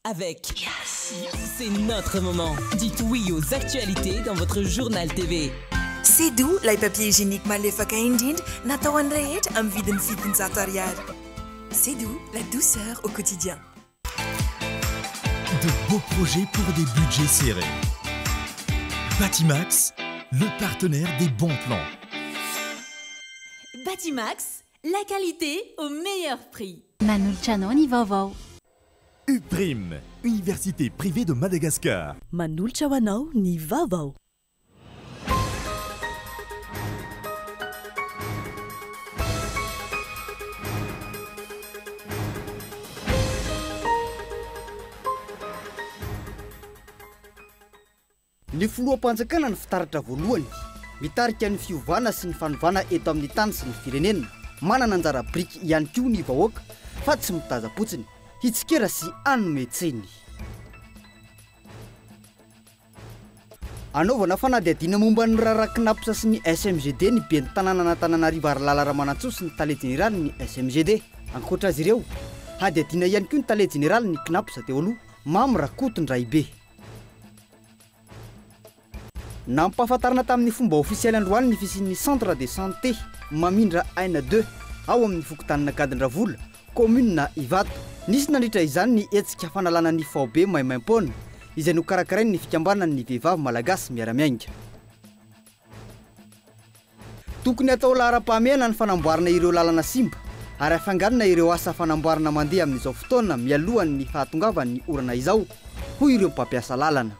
Avec C'est notre moment. Dites oui aux actualités dans votre journal TV. C'est doux, lay papier hygiénique malefaka indrindra natao an'ny rehetra amin'ny vidiny 700 ariary. C'est doux, la douceur au quotidien. De beaux projets pour des budgets serrés. Batimax, le partenaire des bons plans. Batimax, la qualité au meilleur prix. Manolotra anao ny vaovao. UPRIM, Université privée de Madagascar. Manolotra ho anao ny vaovao. Ny filoham-panjakana no fitaratra voalohany mitarika ny fiovana sy ny fanovana eto amin'ny tany sy ny firenena. Manana anjara biriky ihany koa ny vahoaka fa tsy mitazam-potsiny, hitsikera sy hanome tsiny. Anaovana fanadihadiana momba ny raharaha Cnaps sy ny SMGD ny ben'ny tanànan'Antananarivo Harilala Ramanantsoa sy ny tale jeneralin'ny SMGD. Ankoatra azy ireo, hadihadiana ihany koa ny tale jeneralin'ny Cnaps teo aloha, Mamy Rakotondraibe. Nampahafantarina tamin'ny fomba ofisialy androany ny fisian'ny Centre de santé Mamindra Aina deux ao amin'ny fokontanin'Ankadindravola, kaominina Ivato. Nisy nandritra izany ny hetsika fanalana ny faobe maimaimpoana izay nokarakarain'ny fikambanan'ny vehivavy malagasy miara-miainga. Tokony hatao laharam-pahamehana ny fanamboarana ireo lalana simba ary hafainganina ireo asa fanamboarana mandeha amin'izao fotoana mialohan'ny fahatongavan'ny orana izao, hoy ireo mpampiasa lalana.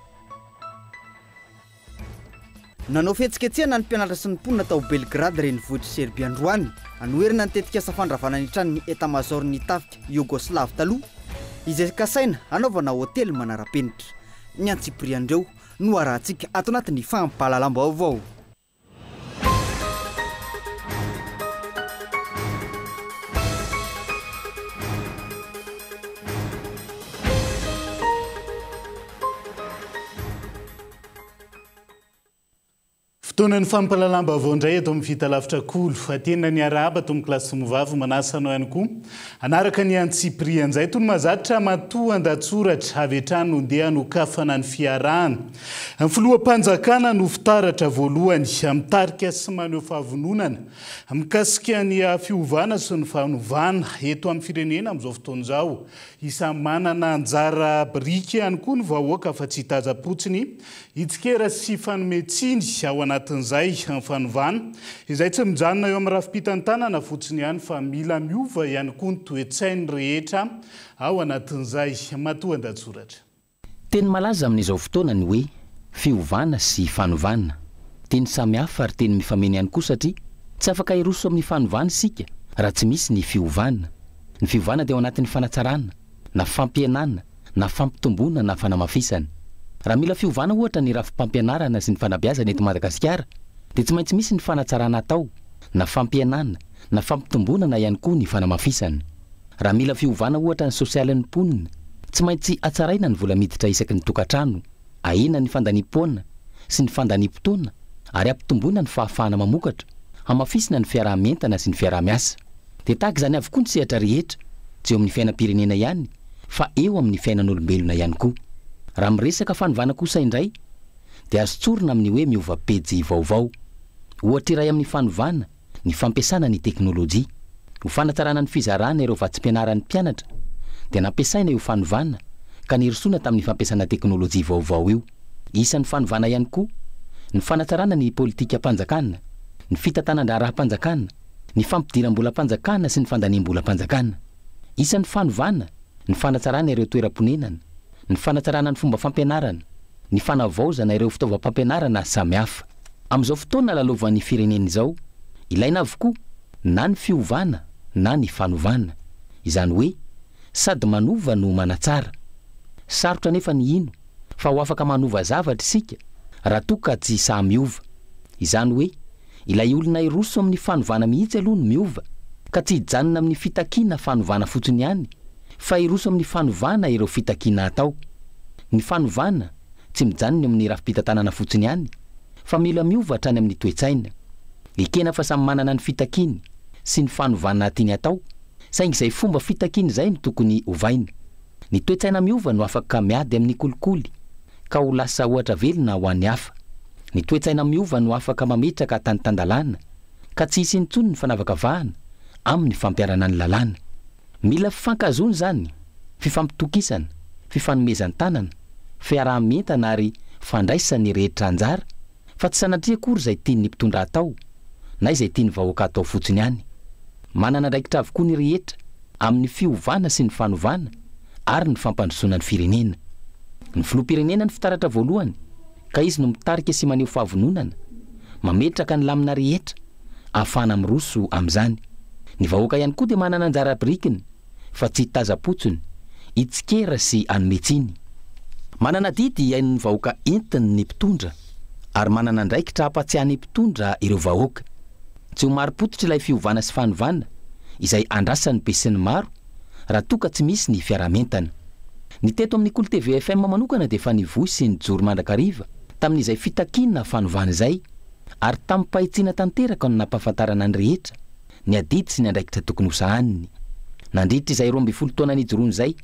Nanao fihetsiketsehana ny mpianatra sy ny mponina tao Belgrade renivohitr'i Serbia androany hanoherana ny tetikasa fandravana ny tranon'ny Etamazaoron'ny tafika Iogoslavy taloha izay kasaina hanaovana hotely manara-penitra. Ny antsipirian'ireo no arahantsika ato anatin'ny fampahalalam-baovao. Fotoanan'ny fampahalalam-baovao indray eto amin'ny Fitalavitra Kolo. Tena niarahaba tompokolahy sy tomovavy, manasa anao ihany koa hanaraka ny antsipiriany. Izay toy ny mahazatra matoa an-datsoratra avy hatrany no ndeha hanokafana ny fiarahana. Ny filoham-panjakana no fitaratra voalohany mitarika sy maneho fahavononana mikasika ny fiovana sy ny fanovana eto amin'ny firenena amin'izao fotoana izao. Isan'ny manana anjara biriky ihany koa ny vahoaka fa tsy hitazam-potsiny Hitsikera sy hifanome tsiny ao anatin'izay ny fanovana, izay tsy mijanona eo amin'ny rafi-pitantanana fotsiny ihany fa mila miova ihany koa ny toe-tsain'ny rehetra ao anatin'izay. Matoan-dahatsoratra. Teny malaza amin'izao fotoana ny hoe fiovana sy fanovana. Teny samy hafa ary teny mifameno ihany koa satria tsy afaka hiroso amin'ny fanovana isika raha tsy misy ny fiovana. Ny fiovana dia ao anatin'ny fanatsarana na fampihenana na fampitomboana na fanamafisana. Raha mila fiovana ohatra ny rafi-pampianarana sy ny fanabeazana eto Madagasikara dia tsy maintsy misy ny fanatsarana atao, na fampihenana, na fampitomboana na ihany koa ny fanamafisana. Raha mila fiovana ohatra ny sosialin'ny mponina, tsy maintsy hatsaraina ny vola miditra isaky ny tokantrano, ahena ny fandaniam-poana sy ny fandaniam-potoana ary ampitomboina ny fahafahana mamokatra, hamafisina ny fiaraha-mientana sy ny fiaraha-miasa. Dia tahaka izany avokoa ny sehatra rehetra, tsy eo amin'ny fiainam-pirenena ihany fa eo amin'ny fiainan'olombelona ihany koa. Raha miresaka fanovana kosa indray dia azo tsorina amin'ny hoe miova pejy vaovao. Ohatra iray amin'ny fanovana ny fampiasana ny teknolojia. Ho fanatsarana ny fizarana ireo vatsim-pianaran'ny mpianatra dia nampiasaina io fanovana ka nirosoana tamin'ny fampiasana teknolojia vaovao io. Isan'ny fanovana ihany koa ny fanatsarana ny politikam-panjakana, ny fitantanan-draharaham-panjakana, ny fampidiram-bolam-panjakana sy ny fandaniam-bolam-panjakana. Isan'ny fanovana ny fanatsarana ireo toeram-ponenana, ny fanatsarana ny fomba fampianarana, ny fanavaozana ireo fitaovam-pampianarana samihafa. Amin'izao fotoana lalovan'ny firenena izao, ilaina avokoa na ny fiovana na ny fanovana. Izany hoe, sady manova no manatsara. Sarotra anefa ny hino fa ho afaka manova zavatra isika raha toa ka tsy sahy miova. Izany hoe, Ilay olona hiroso amin'ny fanovana mihitsy aloha no miova, ka tsy hijanona amin'ny fitakiana fanovana fotsiny ihany, fa hiroso amin'ny fanovana ireo fitakiana atao. Ny fanovana, tsy mijanona eo amin'ny rafi-pitantanana fotsiny ihany, fa mila miova hatrany amin'ny toe-tsaina. Ekena fa samy manana ny fitakiany sy ny fanovana tiany atao, saingy izay fomba fitakiany izay no tokony hovaina. Ny toe-tsaina miova no afaka miady amin'ny kolikoly ka ho lasa ohatra velona ho an'ny hafa. Ny toe-tsaina miova no afaka mametraka tany tan-dalàna ka tsy hisy intsony ny fanavakavahana amin'ny fampiharana ny lalàna. Mila fifankahazoana izany, fifampitokisana, fifanomezan-tanana, fiaraha-mientana ary fandraisan'ny rehetra anjara fa tsy sanatria akory izay tian'ny mpitondra atao na izay tian'ny vahoaka atao fotsiny ihany. Manana andraikitra avokoa ny rehetra amin'ny fiovana sy ny fanovana ary ny fampandrosoana ny firenena. Ny filoham-pirenena no fitaratra voalohany ka izy no mitarika sy maneho fahavononana, mametraka ny lamina rehetra ahafahana miroso amin'izany. Ny vahoaka ihany koa dia manana anjara birikiny fa tsy hitazam-potsiny, hitsikera sy hanome tsiny. Manana adidy hihaino ny vahoaka entiny ny mpitondra ary manana andraikitra hampatsiahy ny mpitondra ireo vahoaka. Tsy ho marim-pototra ilay fiovana sy fanovana izay andrasan'ny besinimaro raha toa ka tsy misy ny fiaraha-mientana. Ny teto amin'ny Kolo TV FM manokana dia efa nivoy sy nijoro mandrakariva tamin'izay fitakiana fanovana izay ary tamim-pahitsiana tanteraka no nampahafantarana ny rehetra ny adidy sy ny andraikitra tokony hosahaniny. Nandritra izay 12 taona nijoroany izay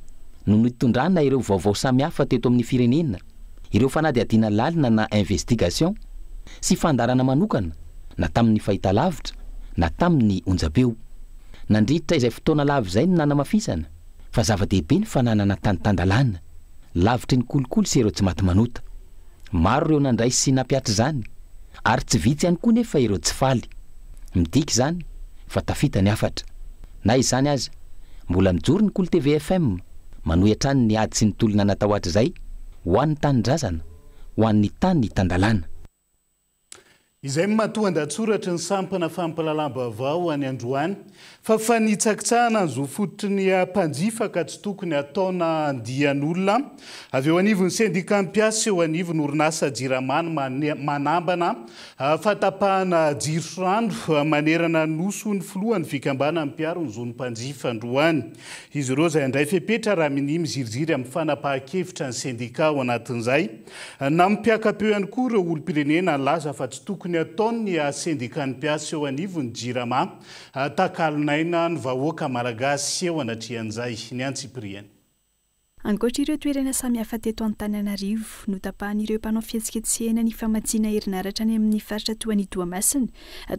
no nitondrana ireo vaovao samihafa teto amin'ny firenena, ireo fanadihadiana lalina na investigation sy fandaharana manokana na tamin'ny fahitalavitra na tamin'ny onjam-peo. Nandritra izay fotoana lava izay no nanamafisana fa zava-dehibe ny fananana tany tan-dalàna, lavitry ny kolikoly sy ireo tsy maty manota. Maro ireo nandray sy nampihatra izany ary tsy vitsy ihany koa nefa ireo tsy faly. Midika izany fa tafita ny hafatra. Na izany aza, mbola mijoro ny Kolo TV FM, manohy hatrany ny ady sy ny tolona natao hatrizay ho an'ny tanindrazana, ho an'ny tany tan-dalàna. Izay no matoan-dahatsoratry ny sampana fampahalalam-baovao any androany fa fanitsakitsahana ny zo fototry ny mpanjifa ka tsy tokony hataona andian'olona avy eo anivon'ny sendikà mpiasa sy eo anivon'ny orinasa Jirama ny manambana fahatapahana jiro sy rano manerana ny Nosy hoy ny filohan'ny fikambanan'ny mpiaro ny zon'ny mpanjifa androany. Izy ireo izay handray fepetra raha minia miziriziry amin'ny fanapahan-kevitra ny sendikà ao anatin'izay. Nampiaka-peo ihany koa ireo olom-pirenena nilaza fa tsy tokony hataon'ny sendikan'ny mpiasa eo anivon'ny Jirama takalon'aina ny vahoaka malagasy eo anatrehan'izay. Ny antsipiriany. Ankoatra ireo toerana samihafa teto Antananarivo, notapahan'ireo mpanao fihetsiketsehana ny famatsiana herinaratra any amin'ny faritra toa an'i Toamasina.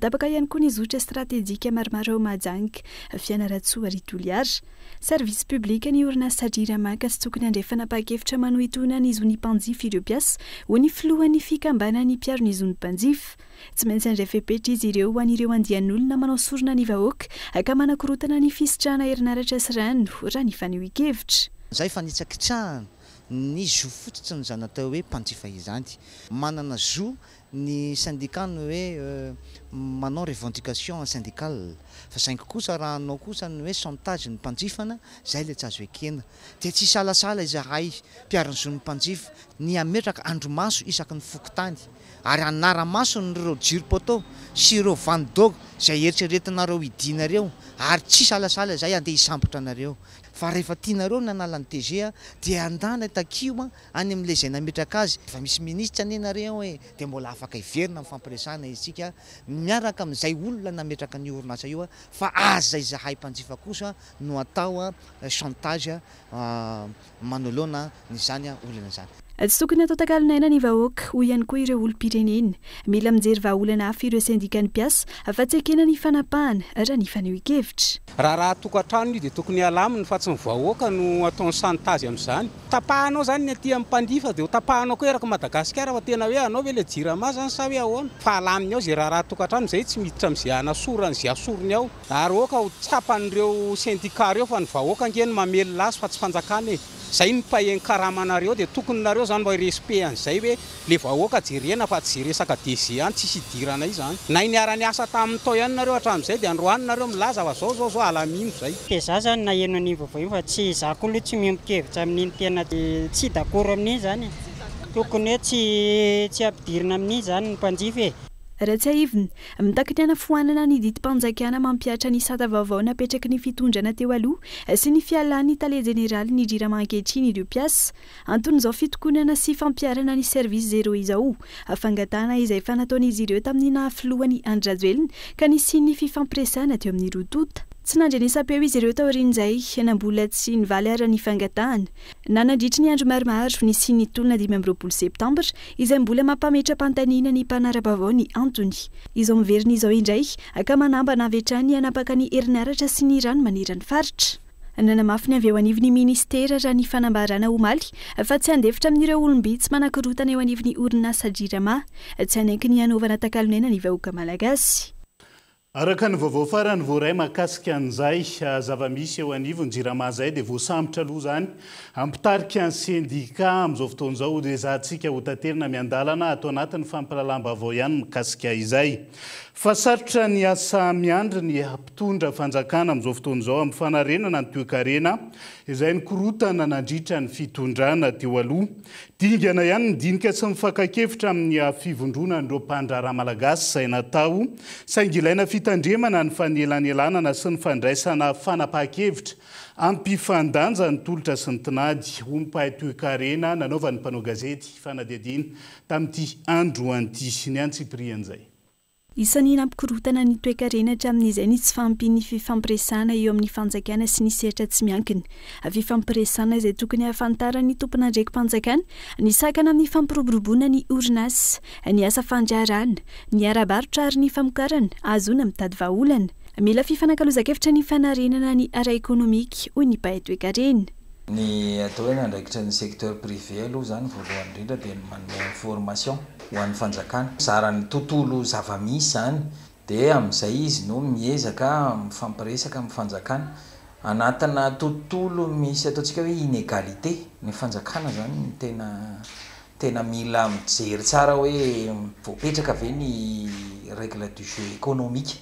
Tapaka ihany koa ny zotra stratejika maromaro ao Mahajanga, Fianarantsoa ary Toliara. Service public ny orinasa Jirama ka tsy tokony handray fanapahan-kevitra manohitohina ny zon'ny mpanjifa ireo mpiasa, hoy ny filohan'ny fikambanan'ny mpiaro ny zon'ny mpanjifa. Tsy maintsy handray fepetra izy ireo ho an'ireo andian'olona manao sorona ny vahoaka ka manakorontana ny fisitrahana herinaratra sy rano, raha ny fanehoan-kevitra. Izay fanitsakitsahana ny zo fototra ny izany atao hoe mpanjifa izany. Manana zo ny syndicat ny hoe manao revendication syndicale fa saingy kosa raha hanao kosa ny hoe chantage ny mpanjifana zay le tsy azo ekena dia tsy hisalasala izahay mpiaro ny zon'ny mpanjifa ny hametraka andrimaso isaky ny fokontany ary hanara-maso ny ireo jiro poteau sy ireo vanidog izay eritreretinareo hidianareo ary tsy hisalasala izahay handeha hisambotra anareo fa rehefa tianareo ny hanala ny TG dia andana takio any amin'ilay izay nametraka azy, efa misy minisitra anie nareo e, dia mbola afaka hiverina mifampiresahana isika miaraka amin'izay olona nametraka an'io orinasa io fa aza izahay mpanjifa kosa no atao chantage manoloana an'izany olana izany. Tsy tokony hatao takalon'aina ny vahoaka, hoy ihany koa ireo olom-pirenena. Mila mijery vahaolana hafa ireo sendikan'ny mpiasa fa tsy ekena ny fanapahana, raha ny fanehoan-kevitra. Raharaha tokantrano io dia tokony halamina fa tsy ny vahoaka no ataony chantage amin'izany. Tapahanao zany ny aty amin'ny mpanjifa dia ho tapahanao koa eraky Madagasikara fa tena hoe anao ve ilay jirama zany sa hoe ahoana? Fa alaminy ao izay raharaha tokantrano izay tsy miditra amin'izay hanasorany izay asoriny ao. Ary aoka ho tsapan'ireo syndicat ireo fa ny vahoaka ange no mamelona azy fa tsy fanjakana e! Zay no paye ny karamanareo dia tokony nareo zany mba hi-respect an'izay hoe Le vahoaka jerena fa tsy ze resaka DG any tsisy idiranay zany. Nay niara niasa taminy tao ihany nareo hatramizay de androany nareo milaza fa zao zao zao alamino zay. Dia za zany naheno an'iny vaovao iny fa tsy za koa aloha tsy miombon-kevitra amin'iny tena tsy d'accord amin'iny zany e. Tokony hoe tsy tsy ampidirina amin'iny zany ny mpanjifa e. Raha tsiahivina, mitaky ny hanafoanana ny didim-panjakana mampihatra ny sata vaovao napetraky ny fitondrana teo aloha sy ny fialan'ny tale jeneralin'ny Jirama ankehitriny ireo mpiasa. Anton'izao fitokonana sy fampiharana ny service zéro izao, fangatahana izay efa nataon'izy ireo tamin'ny naha filohany Andry Rajoelina ka nisian'ny fifampiresahana teo amin'ny roa tonta. Tsy nandrenesam-peo izy ireo taorian'izay, na mbola tsy nivaly ara ny fangatahana, na nandritry ny andro maromaro nisian'ny tolona 25 septambra, izay mbola mampametra-panontaniana ny mpanara-baovao ny antony. Izao miverina izao indray, ka manambana avy hatrany hanapaka ny herinaratra sy ny rano maneran'ny faritra. Nanamafy ny avy eo anivon'ny minisitera raha ny fanambarana omaly fa tsy handefitra amin'ireo olom-bitsy manakorontana eo anivon'ny orinasa Jirama. Tsy hanaiky ny hanaovana takalonaina ny vahoaka malagasy. Araka ny vaovao farany voaray mahakasika an'izay zava-misy eo anivon'ny Jirama izay dia voasambotra aloha izany mpitarika ny sendika amin'izao fotoana izao. Hoezahantsika hotaterina miandalana ato anatin'ny fampahalalam-baovao ihany mikasika izay. Fa sarotra ny asa miandry ny mpitondra fanjakana amin'izao fotoana izao amin'ny fanarenana ny toekarena izay nikorotana nandritra ny fitondrana teo aloha. Dingana ihany ny dinika sy ny fakan-kevitra amin'ny fivondronan'ireo mpandraharaha malagasy izay natao, saingy ilaina fitandremana ny fanelanelanana sy ny fandraisana fanapahan-kevitra hampifandanja ny tolotra sy ny tinady, hoy ny mpahay toekarena nanaovan'ny mpanao gazety fanadihadiana tamin'ity androany ity. Ny antsipirian'izay. Isan'ny nampikorontana ny toekarena hatramin'izay ny tsy fahampian'ny fifampiresahana eo amin'ny fanjakana sy ny sehatra tsy miankina. Fifampiresahana izay tokony hahafantaran'ny tompon'andraiki-panjakana ny sakana amin'ny fampiroboroboana ny orinasa, ny asa fandraharahana, ny ara-barotra ary ny famokarana ahazoana mitady vahaolana. Mila fifanakalozan-kevitra ny fanarenana ny ara-ekonomika, hoy ny mpahay toekarena. Ny atao hoe ny andraikitry ny secteur privé aloha izany voalohany indrindra dia ny manome information ho an'ny fanjakana. Mizara ny tontolo zava-misy izany dia amin'izay izy no miezaka mifampiresaka amin'ny fanjakana. Anatina tontolo misy ataontsika hoe inégalité, ny fanjakana izany no tena tena mila mijery tsara hoe voapetraka ve ny règle du jeu économique.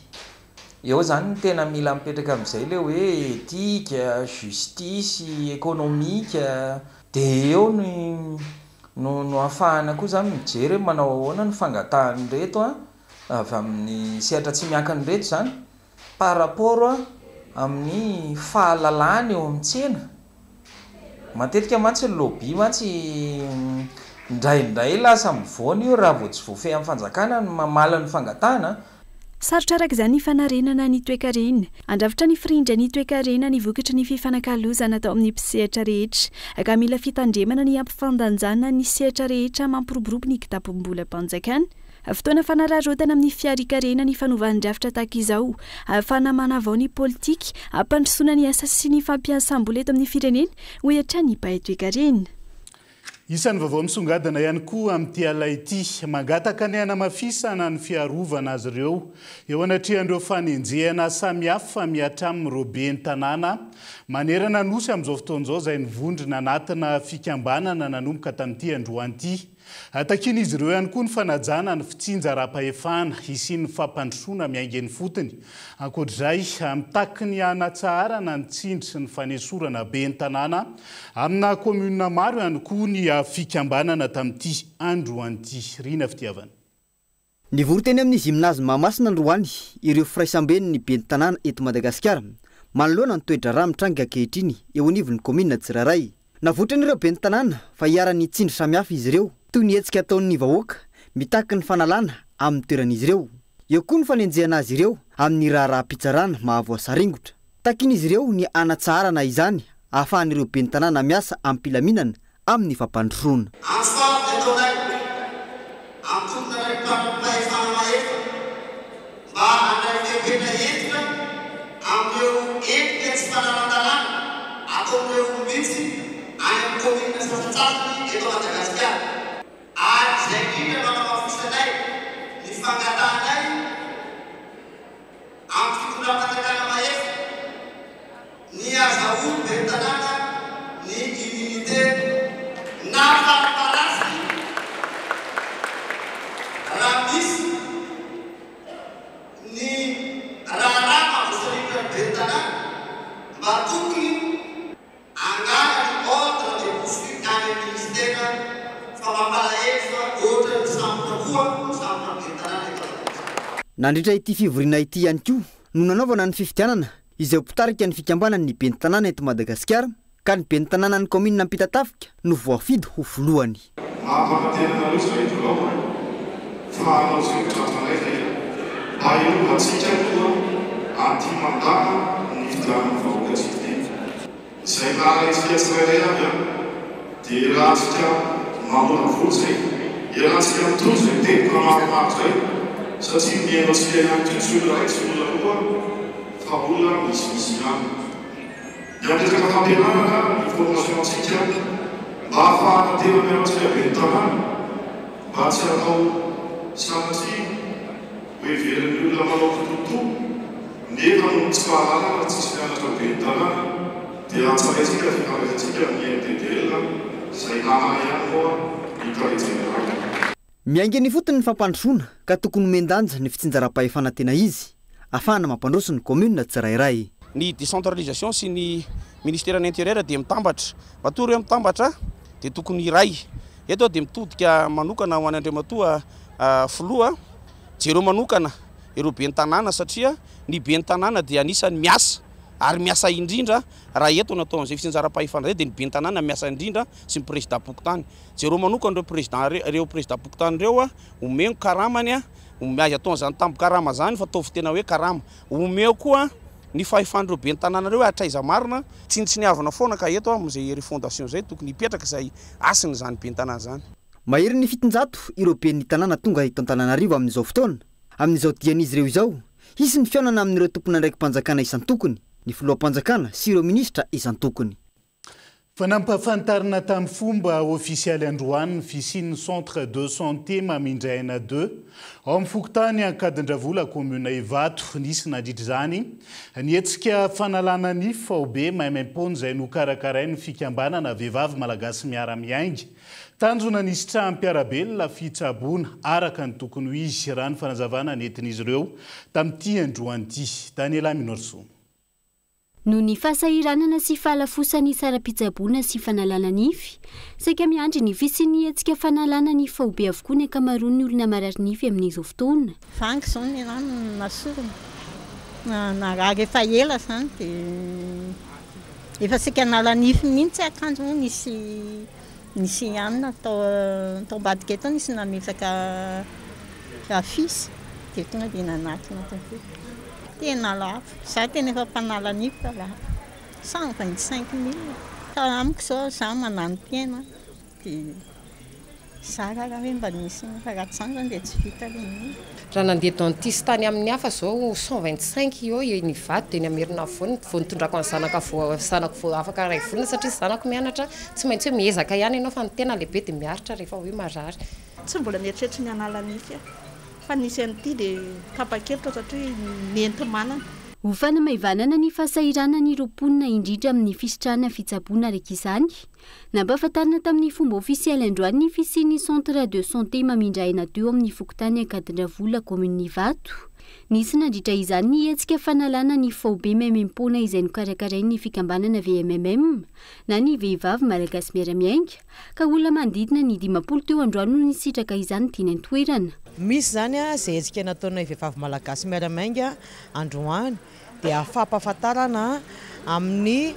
Eo zany no tena mila mipetraka amin'izay le hoe éthique, justice, économique, de eo no no no ahafahana koa zany mijery hoe manao ahoana ny fangatahan'ireto an, avy amin'ny sehatra tsy miankina ireto zany par rapport amin'ny fahalalany eo amin'ny tsena. Matetika mantsy ny lobby mantsy indraindray lasa mivoana io raha vao tsy voafehy amin'ny fanjakana ny mamaly ny fangatahana. Sarotra araka izany ny fanarenana ny toekarena. Handrafitra ny firindran'ny toekarena ny vokatry ny fifanakalozana atao amin'ny mpisehatra rehetra, ka mila fitandremana ny hampifandanjana ny sehatra rehetra mampiroborobo ny kitapom-bolam-panjakana. Fotoana fanararaotana amin'ny fiharikarena ny fanovan-drafitra tahaka izao, ahafahana manavao ny politika, hampandrosoana ny asa sy ny fampiasam-bola eto amin'ny firenena, hoy hatrany ny mpahay toekarena. Isan'ny vaovao misongadina ihany koa amin'ity alina ity, mangataka ny hanamafisana ny fiarovana azy ireo eo anatrehan'ireo fanenjehana samihafa mihatra amin'ireo ben'ny tanàna manerana ny Nosy amin'izao fotoana izao izay nivondrona anatina fikambanana nanomboka tamin'ity androany ity. Takian'izy ireo ihany koa ny fanajana ny fitsinjaram-pahefana hisian'ny fampandrosoana miainga eny ifotony. Ankoatra izay, mitaky ny hanatsaharana ny tsindry sy ny fanesorana ben'ny tanàna amina kaominina maro ihany koa ny fikambanana tamin'ity androany ity. Rina Fitiavana. Nivory teny amin'ny Gymnase Mahamasina androany ireo firaisamben'ny ben'ny tanàna eto Madagasikara manoloana ny toe-draharaha mitranga ankehitriny eo anivon'ny kaominina tsirairay. Navoitran'ireo ben'ny tanàna fa iharan'ny tsindry samihafa izy ireo, toy ny hetsika ataon'ny vahoaka mitaky ny fanalana amin'ny toeran'izy ireo. Eo koa ny fanenjehana azy ireo amin'ny raharaham-pitsarana mahavoasaringotra. Takian'izy ireo ny hanatsaharana izany ahafahan'ireo ben'ny tanàna miasa am-pilaminana amin'ny fampandrosoana. Antso avo ny ataonay amin'ny tompon'andraiki-pahefana mahefa mba handray fepetra hentitra amin'ireo endrika tsy fanaran-dalàna ataon'ireo olom-bitsy any amin'ny kaominina sasantsasany eto Madagasikara. Ary izay indrindra no anamafisanay ny fangatahanay amin'ny fitondram-panjakana mahefa. Ny azahoan'ny ben'ny tanàna ny immunité na fariparasy raha misy ny raharaha mahavoasaringotra ny ben'ny tanàna mba tokony angala ny ordre de poursuite any amin'ny ministera fa mampalahelo fa ohatran'ny misambotra koa misambotra ny ben'ny tanàna eto Madagasikara. Nandritra ity fivoriana ity ihany koa no nanaovana ny fifidianana izay ho mpitarika ny fikambanan'ny ben'ny tanàna eto Madagasikara ka ny ben'ny tanànan'ny kaominina Ampitatafika no voafidy ho filohany. Mampanantena anareo izahay birao fa hanao izay ho tratranay izay mba hiarovantsika koa an'ity mandat nifidianan'ny vahoaka antsika ity. Izay maha-raintsika tsirairay avy an, dia iarahantsika mamolavola izay, iarahantsika mitory izay teboka maromaro izay, satria mihaino antsika ihany koa tsy olona iray, tsy olona roa fa olona misimisy ihany. Ny amin'ny resaka fampianarana ny formation antsika mba hahafahana tena miaro antsika ben'ny tanàna mba tsy hanao sanatria ho heverin'ny olona manao kitoatoa nefa noho ny tsy fahalalana tsisy mianatra ho ben'ny tanàna dia hatsaraintsika ny fifandraisantsika amin'ny MTDL izay namana ihany moa ny tale jeneraly. Miainga eny ifotony ny fampandrosoana ka tokony homen-danja ny fitsinjaram-pahefana tena izy. Afahana mampandroso ny commune tsirairay. Ny décentralisation sy ny ministeran'ny intérieur dia mitambatra. Matoa ireo mitambatra dia tokony hiray. Eto aho dia mitodika manokana ho an'Andriamatoa Filoha, jereo manokana ireo ben'ny tanàna satria ny ben'ny tanàna dia anisan'ny miasa ary miasa indrindra raha eto no atao an'izay fitsinjaram-pahefana izay dia ny ben'ny tanàna miasa indrindra sy ny prezidam-pokontany. Jereo manokana ireo prezida ireo prezidam-pokontany ireo, omeo ny karamany. Omeo azy atao an'izany tambin-karama izany fa ataovy tena hoe karama. Omeo koa ny fahefan'ireo ben'ny tanàna ireo hoe hatraiza marina. Tsinontsiniavina foana ka eto amin'izay refondation izay tokony hipetraka izay hasin'izany ben'ny tanàna izany. Maherin'ny 700 ireo ben'ny tanàna tonga eto Antananarivo amin'izao fotoana. Amin'izao dian'izy ireo izao, hisy ny fihaonana amin'ireo tompon'andraiki-panjakana isan-tokony, ny filoham-panjakana sy ireo minisitra isan-tokony. Fa nampahafantarina tamin'ny fomba ofisialy androany ny fisian'ny Centre de santé Mamindraina deux ao amin'ny fokontany Ankadindravola, commune Ivato. Nisy nandritra izany ny hetsika fanalana nify faobe maimaimpoana izay nokarakarain'ny fikambanana Vehivavy Malagasy Miara-Miainga. Tanjona ny hisitrahan'ny mpiara-belona fitsaboana araka ny tokony ho izy, raha ny fanazavana nentin'izy ireo tamin'ity androany ity. Daniela Minorsoa. Noho ny fahasahiranana sy fahalafosan'ny saram-pitsaboana sy fanalana nify, saika miandry ny fisian'ny hetsika fanalana nify faobe avokoa ny ankamaroan'ny olona marary nify amin'izao fotoana. Vangy izao ny rano nasorina, narary efa ela izany dia efa saika hanala nify mihitsy aho kanjo moa nisy Nisy hanina tao tao ambadika tao nisy nametraka afisy dia tonga dia nanatona tao. Tena lafo, za tena efa mpanala nify fa lafo, 125 mille. Fa amiko izao za mananotena dia zara raha hoe mba nisy fa raha tsy izany zany dia tsy vita ilay izy. Raha nandeha dentiste tany amin'ny hafa zao 125 eo eny Ivato dia eny Amerinafovoany vao nitondrako ny zanaka vao zanako vao afaka iray volana satria zanako mianatra tsy maintsy hoe miezaka ihany ianao fa ny tena lehibe dia miaritra rehefa hoe marary. Tsy mbola nieritreritra ny hanala nify aho fa nisy an'ity dia tapa-kevitra satria nenti-manana. Ho fanamaivanana ny fahasahiranan'ireo mponina indrindra amin'ny fisitrahana fitsaboana araka izany, Nampahafantarina tamin'ny fomba ofisialy androany ny fisian'ny Centre de santé mamindra aina teo amin'ny fokontany Ankadindravola, kaominina Ivato. Nisy nandritra izany ny hetsika fanalana ny faobe maimaimpoana izay nokarakarain'ny fikambanana VMMM na ny Vehivavy Malagasy Miara-Miainga ka olona manodidina ny 50 teo androany no nisitraka izany teny an-toerana. Misy izany izay hetsika nataonay Vehivavy Malagasy Miara-Miainga androany. dia fampahafantarana amin'ny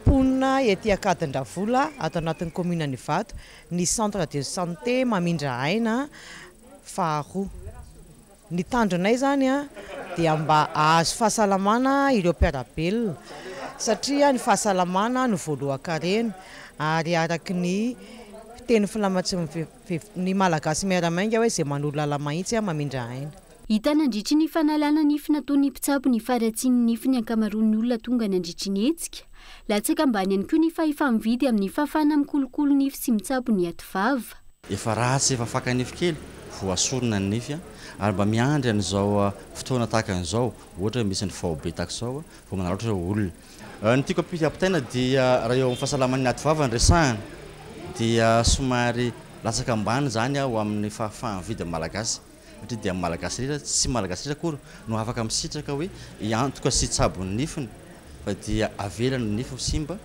mponina ety Ankadindravola ato anatin'ny kaominina Ivato ny centre de santé mamindra aina faharoa. Ny tanjonay izany dia mba hahazo fahasalamana ireo mpiara-belona satria ny fahasalamana no voalohan-karena ary araka ny teny filamatry ny Malagasy miara-miainga hoe izay manoro lala-mahitsy mamindra aina. Hita nandritry ny fanalana nify nataon'ny mpitsabo ny faharatsian'ny nify ny ankamaroan'ny olona tonga nandritry ny hetsika. Latsaka ambany ihany koa ny fahefa-mividy amin'ny fahafahana mikolokolo nify sy mitsabo ny ativava. Efa ratsy efa faka nify kely voasorona ny nify ary mba miandry an'izao fotoana tahaka an'izao ohatra hoe misy ny faobe tahaka izao vao manararaotra ireo olona. Ny tiako ampitaina dia raha eo amin'ny fahasalaman'ny ativava no resahana dia somary latsaka ambany izany ho amin'ny fahafaha-mividy amin'ny Malagasy. satria dia Malagasy rehetra, tsy Malagasy rehetra akory no afaka misitraka hoe hiantoka sy hitsabo ny nifiny fa dia avelany ny nify ho simba,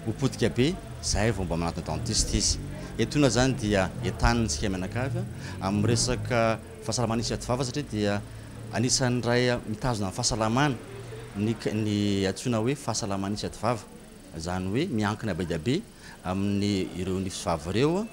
ho potika be, zay vao mba manatona dentiste izy. Etoana zany dia entanina isika mianakavy amin'ny resaka fahasalamana isy aty vava satria dia anisan'ny iray mitazona ny fahasalamana ny ny antsoina hoe fahasalamana isy aty vava. Izany hoe miankina be dia be amin'ny ireo nify sy vava ireo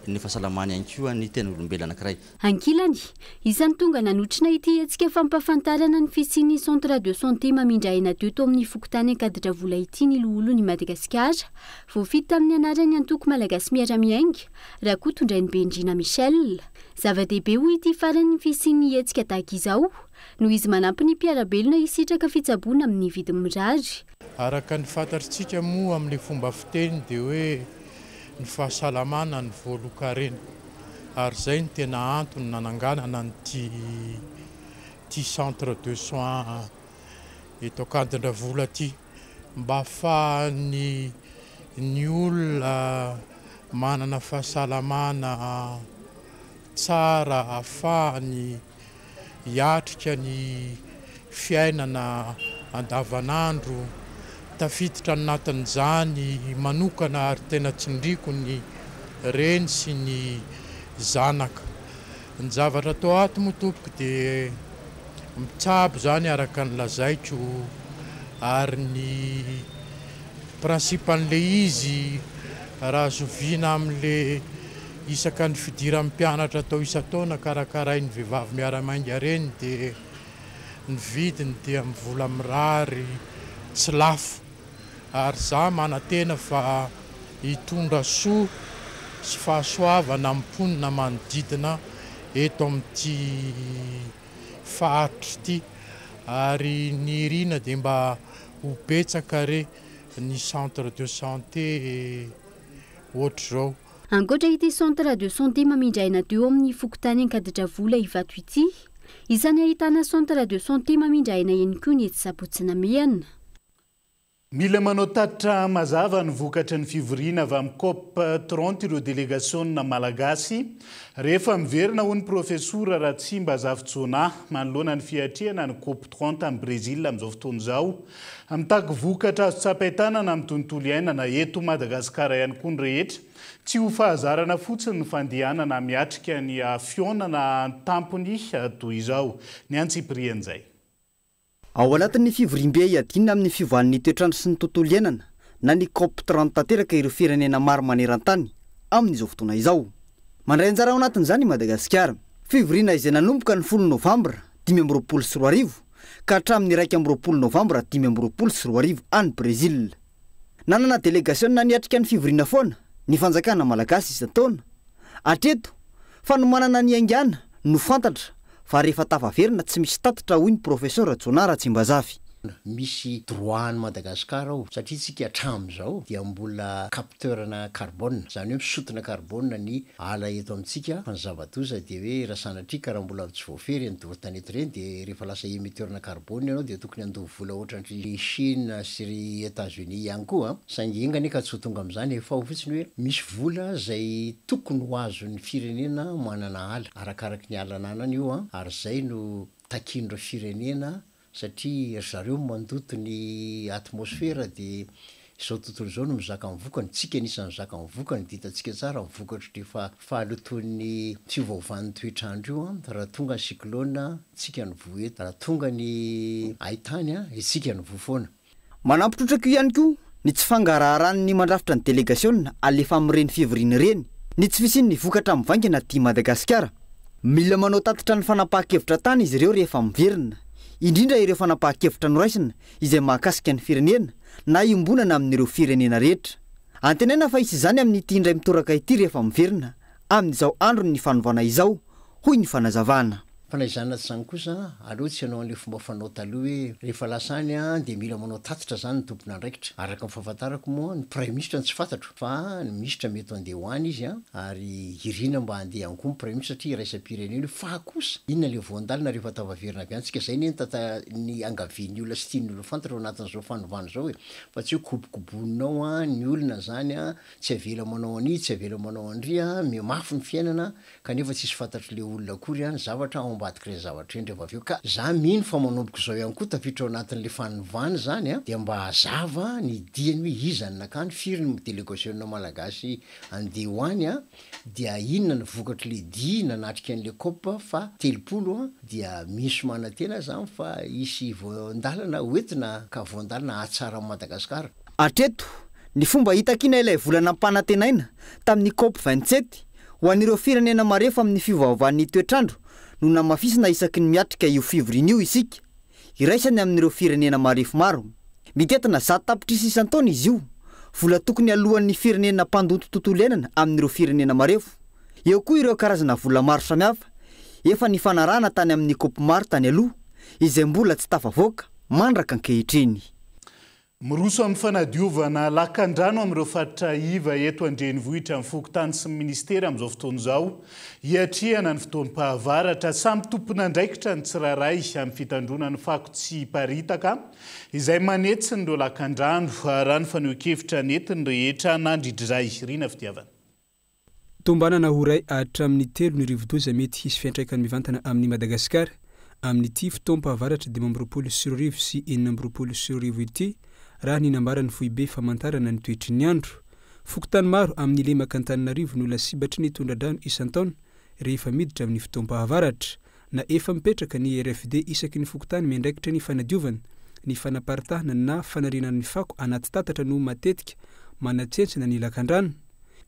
ny fahasalamany ihany koa ny tenan'olombelona anankiray. Ankilany, isan'ny tonga nanotrona ity hetsika fampahafantarana ny fisian'ny Centre de santé mamindra aina teto amin'ny fokontany Ankadidravola ity ny loholon'i Madagasikara, voafidy tamin'ny anaran'ny antoko Malagasy Miara-Miainga, Rakotondrainibendrina Michel. Zava-dehibe hoy ity farany ny fisian'ny hetsika tahaka izao, noho izy manampy ny mpiara-belona hisitraka fitsaboana amin'ny vidiny mirary. Araka ny fantatritsika moa amin'ilay fomba fiteny dia hoe ny fahasalamana no voalohan-karena ary izay no tena antony nananganana an'ity ity centre de soins eto Ankadindravola ity mba ahafahan'ny ny olona manana fahasalamana tsara ahafahany hiatrika ny fiainana andavanandro, tafiditra anatin'izany manokana ary tena tsindriako ny reny sy ny zanaka. Ny zavatra atao ato moa tompoko dia mitsabo izany araka ny lazaiko ary ny principe an'ilay izy raha zoviana amin'ilay Isaka ny fidiran'ny mpianatra atao isan-taona karakarain'ny vehivavy miara-mainga ireny dia ny vidiny dia amin'ny vola mirary tsy lafo ary za manantena fa hitondra soa sy fahasoavana amin'ny mponina manodidina eto amin'ity faritra ity ary ny irina dia mba ho betsaka re ny centre de santé ohatr'izao. Ankoatra ity centre de santé mamindra aina teo amin'ny fokontany Ankadidravola Ivato ity, isan'ny ahitana centre de santé mamindra aina ihany koa ny etsy Sabotsy Namehana. Mila manao tatitra mazava ny vokatry ny fivoriana avy amin'ny Cop 30 ireo delegasionina malagasy rehefa miverina, hoy ny Profesora Ratsimba Zafijonah manoloana ny fiatrehana ny Cop 30 any Brezila amin'izao fotoana izao. Mitaky vokatra azo tsapain-tanana amin'ny tontolo iainana eto Madagasikara ihany koa ny rehetra. Tsy ho fahazarana fotsiny ny fandehanana miatrika ny fihaonana an-tampony toy izao. Ny antsipirian'izay. Ao anatin'ny fivoriambe iadiana amin'ny fiovan'ny toetr'andro sy ny tontolo iainana na ny Cop 30 tanteraka ireo firenena maro maneran-tany amin'izao fotoana izao. Mandray anjara ao anatin'izany i Madagasikara. Fivoriana izay nanomboka ny folo novambra 2025 ka hatramin'ny 21 novambra 2025 any Brezila. Nanana delegasiona niatrika ny fivoriana foana ny fanjakana malagasy isan-taona. Hatreto, fanomanana ny haingana no fantatra fa rehefa tafaverina tsy misy tatitra hoy ny Profesora Jonah Ratsimbazafy. Misy droit an'i Madagascar ao satria tsika hatramin'izao dia mbola capteur-na carbone, izany hoe misotona carbone ny ala eto amintsika fa ny zava-doza dia hoe raha sanatria ka raha mbola tsy voafehy ireny doro tanety ireny dia rehefa lasa émetteur-na carbone ianao dia tokony handoa vola ohatran-dry Chine sy ry Etats Unis ihany koa saingy enga anie ka tsy ho tonga amin'izany e, fa ao fotsiny hoe misy vola izay tokony ho azon'ny firenena manana ala, arakaraky ny ala ananany io ary izay no takian'ireo firenena satria ry zareo mandoto ny atmosfera dia izao tontolo izao no mizaka ny vokany, tsika anisan'ny mizaka ny vokany, dia hitantsika tsara ny vokatr'io fahalotoan'ny fiovaovan'ny toetr'andro io an, raha tonga ny cyclone tsika no voa eto, raha tonga ny haintany an, isika no voa foana. Manampy trotraka io ihany koa ny tsy fangaraharan'ny mandrafitra ny delegasiona alefa amin'ireny fivoriana ireny, ny tsy fisian'ny vokatra mivaingana aty Madagasikara. Mila manao tatitra ny fanapahan-kevitra tany izy ireo rehefa miverina, indrindra ireo fanapahan-kevitra noraisina izay mahakasika ny firenena na iombonana amin'ireo firenena rehetra. Antenaina fa hisy izany amin'ity indray mitoraka ity rehefa miverina amin'izao andron'ny fanovana izao, hoy ny fanazavana. Fa na izany na tsy izany kosa, aleo tsy hanao an'ilay fomba fanao taloha hoe rehefa lasa any dia mila manao tatitra izany ny tompon'andraikitra. Araka ny fahafantarako moa, ny praiminisitra no tsy fantatro fa ny minisitra mety handeha ho any izy ary irina mba handeha ihany koa ny praiminisitra satria iraisam-pirenena io. Fa kosa, inona ilay voan-dalana rehefa tafaverina avy any tsika? Izay anie ny tanta ny angavian'ny olona sy tian'ny olona fantatra ao anatin'izao fanovana izao e! Fa tsy hoe kobokoboninao ny olona izany, tsy avela manao an'io, tsy avela manao an-dry, mihamafy ny fiainana. kanefa tsisy fantatr'le olona akory an zavatra ao ambadik'ireny zavatra ireny rehefa avy eo ka za mino fa manomboka izao ihany koa tafiditra ao anatin'le fanovana izany an dia mba hazava ny diany hoe iza no nakany, firy ny delegasiona malagasy andeha ho any an dia inona ny vokatr'le dia nanatrika an'le cop fa 30 an dia mino sy manantena aho zany fa hisy voan-dalana ho entina ka voan-dalana hahatsara an'i Madagasikara. Hatreto, Ny fomba hitakiana ilay vola nampanantenaina tamin'ny Cop 27 ho an'ireo firenena marefo amin'ny fiovaovan'ny toetr'andro no namafisina isaky ny miatrika io fivoriana io isika, iraisany amin'ireo firenena marefo maro. Mitentina 100 tapitrisa isan-taona izy io, vola tokony aloan'ny firenena mpandoto tontolo iainana amin'ireo firenena marefo. Eo koa ireo karazana vola maro samihafa efa nifanarahana tany amin'ny COP maro tany aloha, izay mbola tsy tafavoaka mandraka ankehitriny. Miroso amin'ny fanadiovana lakandrano amin'ireo faritra iva eto an-drenivohitra ny fokontany sy ny ministera amin'izao fotoana izao hiatrehana ny fotoam-pahavaratra. Samy tompon'andraikitra ny tsirairay amin'ny fitandroana ny fako tsy hiparitaka izay manetsin'ireo lakandrano, raha ny fanehoan-kevitra nentin'ny rehetra nandritra izay. Rina Fitiavana. Tombanana ho iray hatramin'ny telo ny rivodoza mety hisy fiantraikany mivantana amin'i Madagasikara amin'ity fotoam-pahavaratra 2025 sy 2026 ity, raha ny nambaran'ny foibe famantarana ny toetry ny andro. Fokontany maro amin'ny lemaka Antananarivo no lasibatry ny tondra-drano isan-taona rehefa miditra amin'ny fotoam-pahavaratra. Na efa mipetraka ny RFD isaky ny fokontany miandraikitra ny fanadiovana, ny fanaparitahana na fanariana ny fako anaty tatatra no matetika manatsentsina ny lakandrano.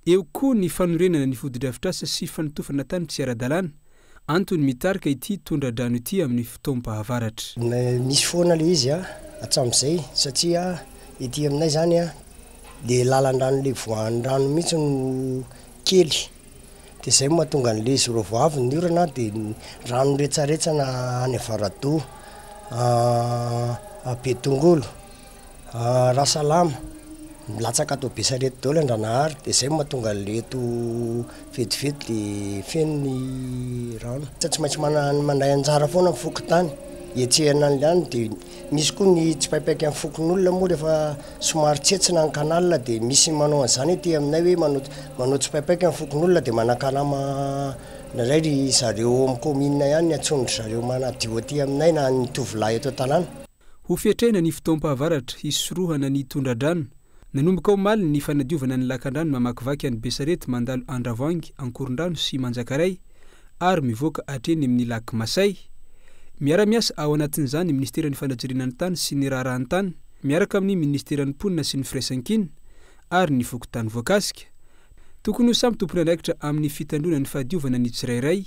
Eo koa ny fanorenana ny fotodrafitrasa sy fanotofana tany tsy ara-dalàna, antony mitarika ity tondra-drano ity amin'ny fotoam-pahavaratra. Misy foana ilay izy hatramin'izay satria ety aminay izany le lalan-drano le voahan'ny rano mihitsy no kely de zay no mahatonga an'le izy raha vao avy ny orana de rano miretsaretsa na any Avaradoha, Betongolo. Rasalama, milatsaka ato Besarety daholo Andranahary dia zay no mahatonga an'le eto vetivety dia feno ny rano. Tsy maintsy mandray anjara foana ny fokontany hietsehana an'le any dia misy koa ny tsipaipaika ny fokonolona moa rehefa somary tsentsina ny canal dia misy manao an'izany aty aminay hoe manao manao tsipaipaika ny fokonolona dia manakarama indraindray ry zareo ao amin'ny commune ihany ny antsoin-dry zareo manadio aty aminay na ny tovolahy eto an-tanàna. Ho fetraina ny fotoam-pahavaratra hisorohana ny tondra-drano. Nanomboka omaly ny fanadiovana ny lakandrano mamakivaky an'i Besarety mandalo Andravoahangy, Ankorondrano sy Manjakaray ary mivoaka hatreny amin'ny Lac Masay. Miara-miasa ao anatin'izany ny minisiteran'ny fanajariana ny tany sy ny raharahan-tany miaraka amin'ny minisiteran'ny mponina sy ny firaisankina ary ny fokontany voakasika. Tokony ho samy tompon'andraikitra amin'ny fitandroana ny fahadiovana ny tsirairay,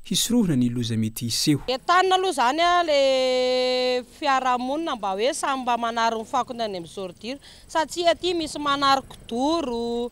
hisorohana ny loza mety hiseho. Entanina aloha izany le fiarahamonina mba hoe samy mba manary ny fakony any amin'ny ordure satria aty misy manary kidoro,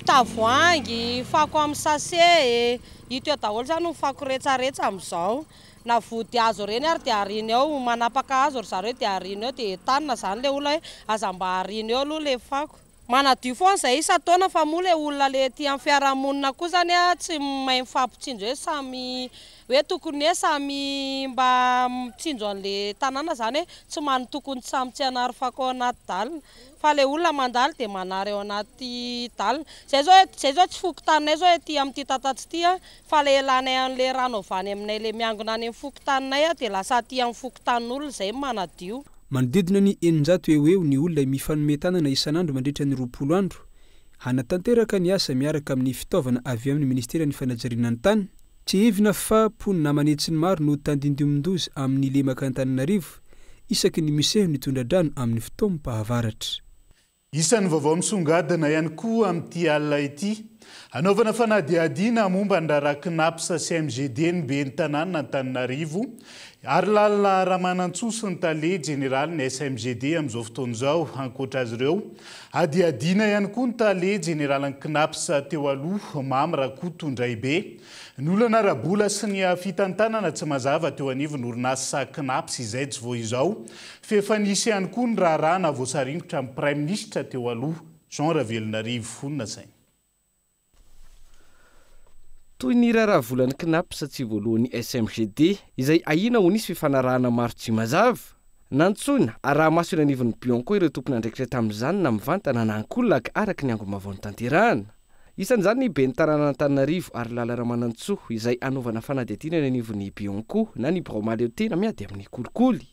tavoahangy, fako amin'ny sachet e, ito eo daholo izany ny fako retsaretsa amin'izao, na vody hazo ireny ary dia ariana eo, manapaka hazo ry zareo dia ariana eo dia entanina izany le olona hoe aza mba ariana eo aloha le fako. Manadio foana izay isan-taona fa moa ilay olona ilay aty amin'ny fiarahamonina koa izany tsy mahay mifampitsinjo hoe samy hoe tokony hoe samy mba mitsinjo an'ilay tanàna izany hoe tsy man tokony samy tsy hanary fako ao anaty dalle fa ilay olona mandalo dia manary ao anaty dalle. Izay izao izay izao tsy fokontaninay izao aty amin'ity Tatatsy ity fa ilay elanay an'ilay rano avy any aminay ilay miangona any amin'ny fokontaninay dia lasa aty amin'ny fokontanin'olona izay no manadio. Manodidina ny 600 eo ho eo ny olona mifanome tanana isan'andro mandritra ny 20 andro, hanatanteraka ny asa miaraka amin'ny fitaovana avy amin'ny ministeran'ny fanajariana ny tany. Tsiahivina fa mponina aman'hetsiny maro no tandindomin-doza amin'ny lemaka Antananarivo isaky ny miseho ny tondra-drano amin'ny fotoam-pahavaratra. Isan'ny vaovao misongadina ihany koa amin'ity alina ity, hanaovana fanadihadiana momba ny raharaha Cnaps sy MGD ny ben'ny tanàna Antananarivo, Harilala Ramanantsoa sy ny tale jeneralin'ny SMGD amin'izao fotoana izao. Ankoatra azy ireo, hadihadiana ihany koa ny tale jeneralin'ny Cnaps teo aloha, Mamy Rakotondraibe. Ny olana ara-bola sy ny fitantanana tsy mazava teo anivon'ny orinasa Cnaps izay tsy vao izao F'efa nisy ihany koa ny raharaha nahavoasaringotra ny Praiminisitra teo aloha, Jean Ravelonarivo Nasaina. Toy ny raharaha volan'ny Cnaps tsy voaloan'ny SMGD, izay ahiana ho nisy fifanarahana maro tsy mazava. Nantsoina, araha-maso eny anivon'ny Bianco ireo tompon'andraikitra tamin'izany na mivantana na ankolaka, araka ny angom-baovao notanterahana. Isan'izany ny ben'ny tanànan'Antananarivo, Harilala Ramanantsoa, izay hanaovana fanadihadiana eny anivon'ny Bianco na ny birao mahaleo tena miady amin'ny kolikoly.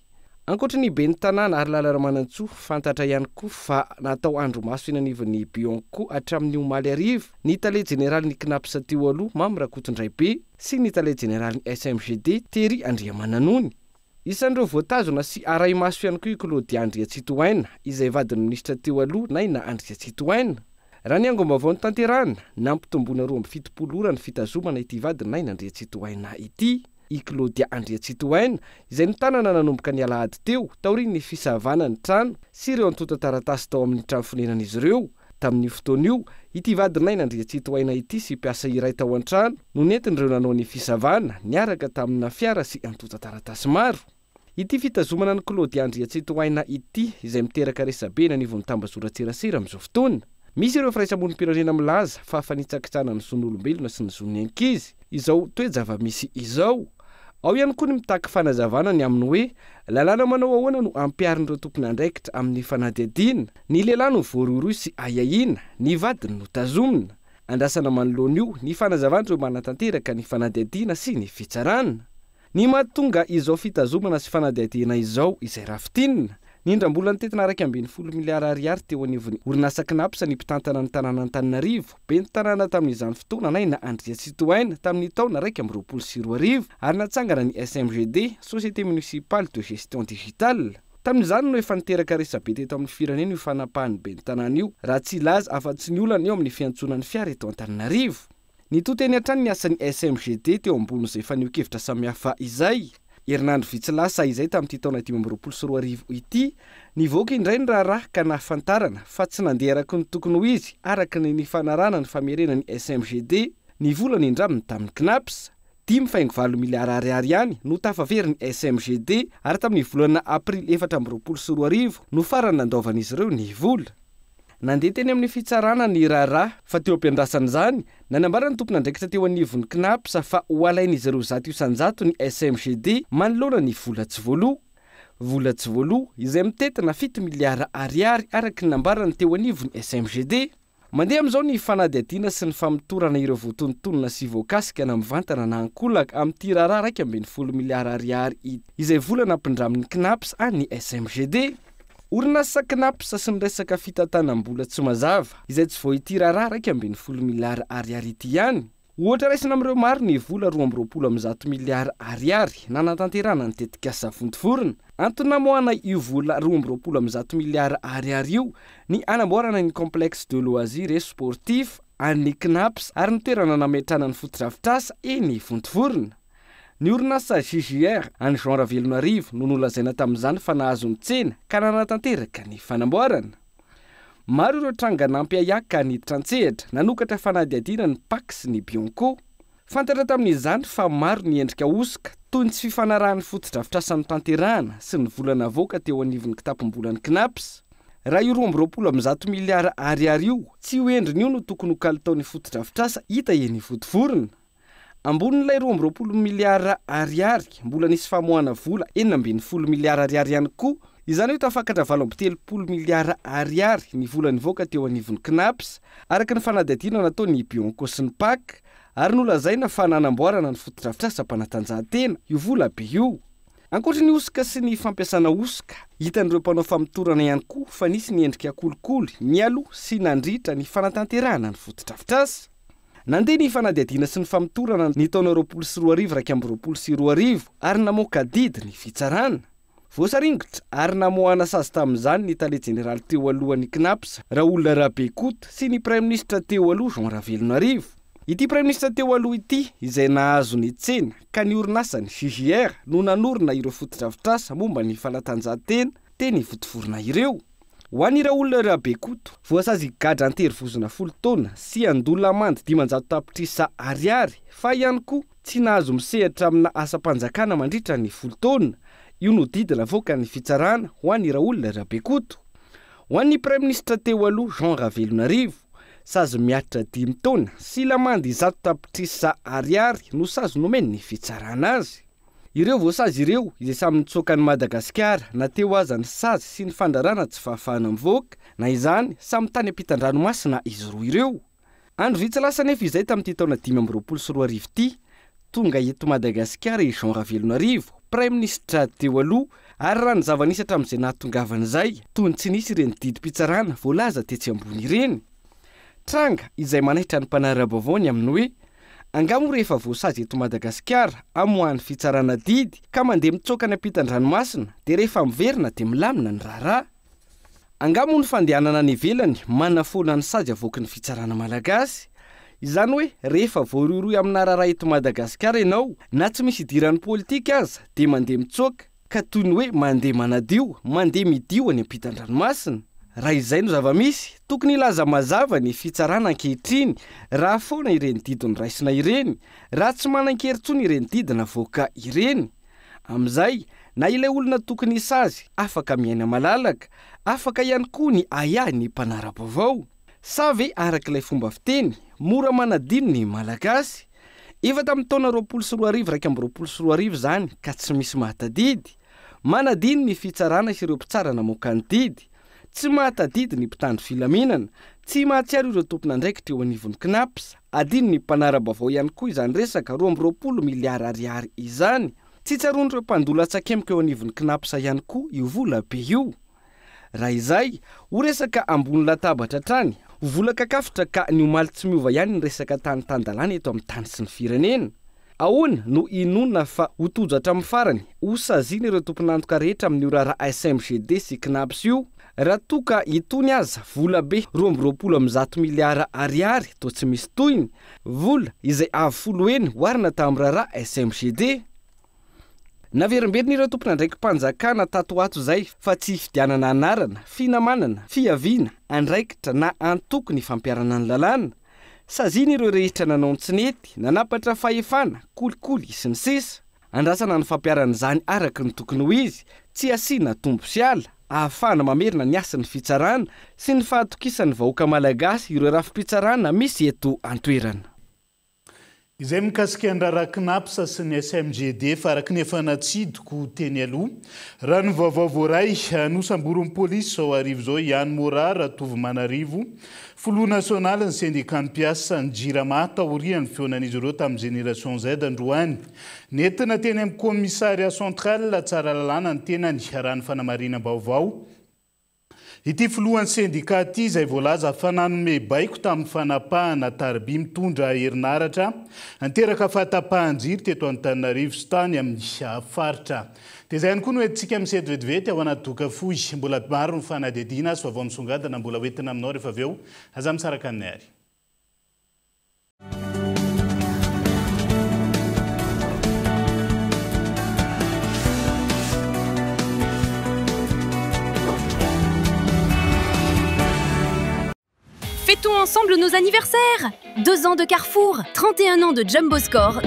Ankoatry ny ben'ny tanàna Harilala Ramanantsoa, fantatra ihany koa fa natao andrimaso eny anivon'ny Bianco hatramin'ny omaly hariva ny tale jeneralin'ny Cnaps teo aloha, Mamy Rakotondraibe, sy ny tale jeneralin'ny SMGD, Thierry Andriamananony. Isan'ireo voatazona sy arahi-maso ihany koa i Claudia Andriatsitohaina, izay vadin'ny minisitra teo aloha Naina Andriatsitohaina. Raha ny angom-baovao notanterahina, nampitomboina 72 ora ny fitazomana ity vadin'i Naina Andriatsitohaina ity, i Claudia Andriatsitohaina, izay notanana nanomboka ny alahady teo, taorian'ny fisavana ny trano sy ireo antontan-taratasy tao amin'ny trano fonenan'izy ireo. Tamin'io fotoana io, ity vadin'i Naina Andriatsitohaina ity sy mpiasa iray tao an-trano no nentin'ireo nanao ny fisavana, niaraka tamina fiara sy antontan-taratasy maro. Ity fitazomana an'i Claudia Andriatsitohaina ity izay miteraka resabe eny anivon'ny tambazoran-tserasera amin'izao fotoana. Misy ireo firaisamonim-pirenena milaza fa fanitsakitsahana ny zon'olombelona sy ny zon'ny ankizy izao toe-javamisy izao. Ao ihany koa ny mitaky fanazavana ny amin'ny hoe lalàna manao ahoana no ampiharin'ireo tompon'andraikitra amin'ny fanadihadiana. Ny lehilahy no voarohirohy sy ahiahiana, ny vadiny no tazomina. Andrasana manoloana io ny fanazavan'ireo manatanteraka ny fanadihadiana sy ny fitsarana. Ny mahatonga izao fitazomana sy fanadihadiana izao izay raha fintinina, nindram-bola nitentina 11 miliara ariary teo anivon'ny orinasa Cnaps ny mpitantana ny tanàn'Antananarivo, ben'ny tanàna tamin'izany fotoana Naina Andriatsitohaina tamin'ny taona 2021 ary natsangana ny SMGD, Société Municipale de Gestion Digitale. Tamin'izany no efa niteraka resabe teto amin'ny firenena io fanapahan'ny ben'ny tanàna io, raha tsy hilaza afa-tsy ny olana eo amin'ny fiantsoana ny fiara eto Antananarivo. Nitohy teny hatrany ny asan'ny SMGD teo ambonin'izay fanehoan-kevitra samihafa izay. Herinandro vitsy lasa izay tamin'ity taona 2025 ity, nivoaka indray ny raharaha ka nahafantarana fa tsy nandeha araka ny tokony ho izy araka ny nifanarahana ny famerenan'ny SMGD ny vola nindraminy tamin'ny Cnaps. 5,8 miliara ariary ihany no tafaverin'ny SMGD ary tamin'ny volana aprily 2024 no farany nandoavan'izy ireo ny vola. Nandeha teny amin'ny fitsarana ny raharaha fa teo am-piandrasana izany, nanambara ny tompon'andraikitra teo anivon'ny Cnaps fa ho alain'izy ireo 100% ny SMGD manoloana ny vola tsy voaloa. Vola tsy voaloa izay mitentina 7 miliara ariary araka ny nambaran'ny teo anivon'ny SMGD. Mandeha amin'izao ny fanadihadiana sy ny famotorana ireo voatonontonona sy voakasika na mivantana na ankolaka amin'ity raharaha 11 miliara ariary ity izay vola nampindramin'ny Cnaps an'ny SMGD. Orinasa Cnaps sy ny resaka fitantanam-bola tsy mazava, izay tsy vao ity raharaha 11 miliara ariary ity ihany. Ohatra raisina amin'ireo maro ny vola 122 miliara ariary nanatanterahana ny tetikasa Vontovorona. Antony namoahana io vola 122 miliara ariary io ny hanamboarana ny complexe de loisirs et sportif an'ny Cnaps ary ny toerana nametrahana ny fotodrafitrasa eny Vontovorona. Ny orinasa JJR an'i Jean Ravelonarivo no nolazaina tamin'izany fa nahazo ny tsena ka nanatanteraka ny fanamboarana. Maro ireo tranga nampiahiahy ka niditra an-tsehatra, nanokatra fanadihadiana ny Pac sy ny Bianco. Fantatra tamin'izany fa maro ny endrika hosoka, toy ny tsy fifanarahan'ny fotodrafitrasa notanterahana sy ny vola navoaka teo anivon'ny kitapom-bolan'ny Cnaps. Raha io 122 miliara ariary io, tsy io endriny io no tokony ho kalitaon'ny fotodrafitrasa hita eny Vontovorona. Ambonin'ilay 22 miliara ariary, mbola nisy famoahana vola 16 miliara ariary ihany koa, izany hoe tafakatra 38 miliara ariary ny vola nivoaka teo anivon'ny Cnaps, araka ny fanadihadiana nataon'ny Bianco sy ny Pac, ary nolazaina fa nanamboarana ny fotodrafitrasam-panatanjahantena io vola be io. Ankoatry ny hosoka sy ny fampiasana hosoka, hitan'ireo mpanao famotorana ihany koa fa nisy ny endrika kolikoly nialoha sy nandritra ny fanatanterahana ny fotodrafitrasa. Nandeha ny fanadihadiana sy ny famotorana ny taona 2020 2021 ary namoaka didy ny fitsarana. Voasaringotra ary namoahana sazy tamin'izany ny tale jeneraly teo aloha ny Cnaps, Raoul Rabekoto sy ny praiminisitra teo aloha Jean Ravelonarivo. Ity praiminisitra teo aloha ity izay nahazo ny tsena ka ny orinasany JJR no nanorina ireo fotodrafitrasa momba ny fanatanjahantena teny Vontovorona ireo. Ho an'i Raoul Rabekoto, voasazy higadra an-terivozona 10 taona sy handoa lamandy 500 tapitrisa ariary fa ihany koa tsy nahazo misehatra amina asam-panjakana mandritra ny 10 taona. Io no didy navoakan'ny fitsarana ho an'i Raoul Rabekoto. Ho an'ny praiminisitra teo aloha Jean Ravelonarivo, sazy mihatra 5 taona sy lamandy 100 tapitrisa ariary no sazy nomen'ny fitsarana azy. Ireo voasazy ireo izay samy nitsoaka an'i Madagasikara na teo aza ny sazy sy ny fandrarana tsy fahafahana mivoaka, na izany samy tany ampitan-dranomasina izy roa ireo. Andro vitsy lasa anefa izay tamin'ity taona 2025 ity, tonga eto Madagasikara i Jean Ravelonarivo, praiminisitra teo aloha, ary raha ny zava-nisy hatramin'izay nahatongavany izay, toy ny tsy nisy ireny didim-pitsarana voalaza tetsy ambony ireny. Tranga izay manaitra ny mpanara-baovao ny amin'ny hoe Angaha moa rehefa voasazy eto Madagasikara amoahan'ny fitsarana didy ka mandeha mitsoaka any ampitan-dranomasina dia rehefa miverina dia milamina ny raharaha? Angaha moa ny fandehanana any ivelany manafoana ny sazy avoaky ny fitsarana malagasy? Izany hoe rehefa voarohirohy amina raharaha eto Madagasikara ianao na tsy misy idiran'ny politika aza dia mandeha mitsoaka ka toy ny hoe mandeha manadio, mandeha midio any ampitan-dranomasina. Raha izay no zava-misy, tokony hilaza mazava ny fitsarana ankehitriny raha foana ireny didy noraisina ireny, raha tsy manan-kery intsony ireny didy navoaka ireny. Amin'izay, na ilay olona tokony hisazy afaka miaina malalaka, afaka ihany koa ny ahiahy ny mpanara-baovao. Sa ve araka ilay fomba fiteny, mora manadino ny Malagasy? Efa tamin'ny taona 2020 2021 izany ka tsy misy mahatadidy. Manadino ny fitsarana sy ireo mpitsara namoaka ny didy. Tsy mahatadidy ny mpitandro filaminana. Tsy mahatsiaro ireo tompon'andraikitra eo anivon'ny Cnaps. Adinon'ny mpanara-baovao ihany koa izany resaka 22 miliara ariary izany. Tsy tsaroan'ireo mpandoa latsakemboka eo anivon'ny Cnaps ihany koa io vola be io. Raha izay, ho resaka ambony latabatra hatrany, ho vola kakafotra ka ny omaly tsy miova ihany ny resaka tany tan-dalàna eto amin'ny tany sy ny firenena. Ahoana no inoana fa ho tojo hatramin'ny farany, ho saziana ireo tompon'antoka rehetra amin'io raharaha SMGD sy Cnaps io, raha toa ka itony aza vola be 122 miliara ariary toa tsy misy tohiny, vola izay avo folo heny oharina tamin'ny raharaha SMGD. Naverimberina ireo tompon'andraiki-panjakana tato ho ato izay fa tsy hifidianana anarana, finamanana, fiaviana, andraikitra na antoko ny fampiharana ny lalàna. Saziana ireo rehetra nanao ny tsy nety, nanapatra fahefana, kolikoly, sy ny sisa Andrasana ny fampiharana izany araka ny tokony ho izy, tsy asiana tombo sy ala, ahafahana mamerina ny hasin'ny fitsarana sy ny fahatokisan'ny vahoaka malagasy ireo rafi-pitsarana misy eto an-toerana. Izay mikasika ny raharaha Cnaps sy ny SMGD fa araka ny efa natsidiko teny aloha, raha ny vaovao voaray, nosamborin'ny polisy izao hariva izao i Anne Mora Ratovomanarivo, filoha nasionalin'ny sendikan'ny mpiasa ny Jirama taorian'ny fihaonan'izy ireo tamin'ny Génération Z androany. Nentina teny amin'ny Commissariat Central Tsaralalàna ny tenany, raha ny fanamarinam-baovao. Ity filohan'ny sendikà ity izay voalaza fa nanome baiko tamin'ny fanapahana tariby mitondra herinaratra niteraka fahatapahan-jiro teto Antananarivo sy tany amin'ny faritra. Dia izay ihany koa no entintsika misety vetivety ao anaty doka fohy. Mbola maro ny fanadihadiana sy vaovao misongadina mbola hoentina aminao rehefa avy eo. Aza misaraka aminay ary. Fêtons ensemble nos anniversaires 2 ans de Carrefour, 31 ans de Jumbo Score.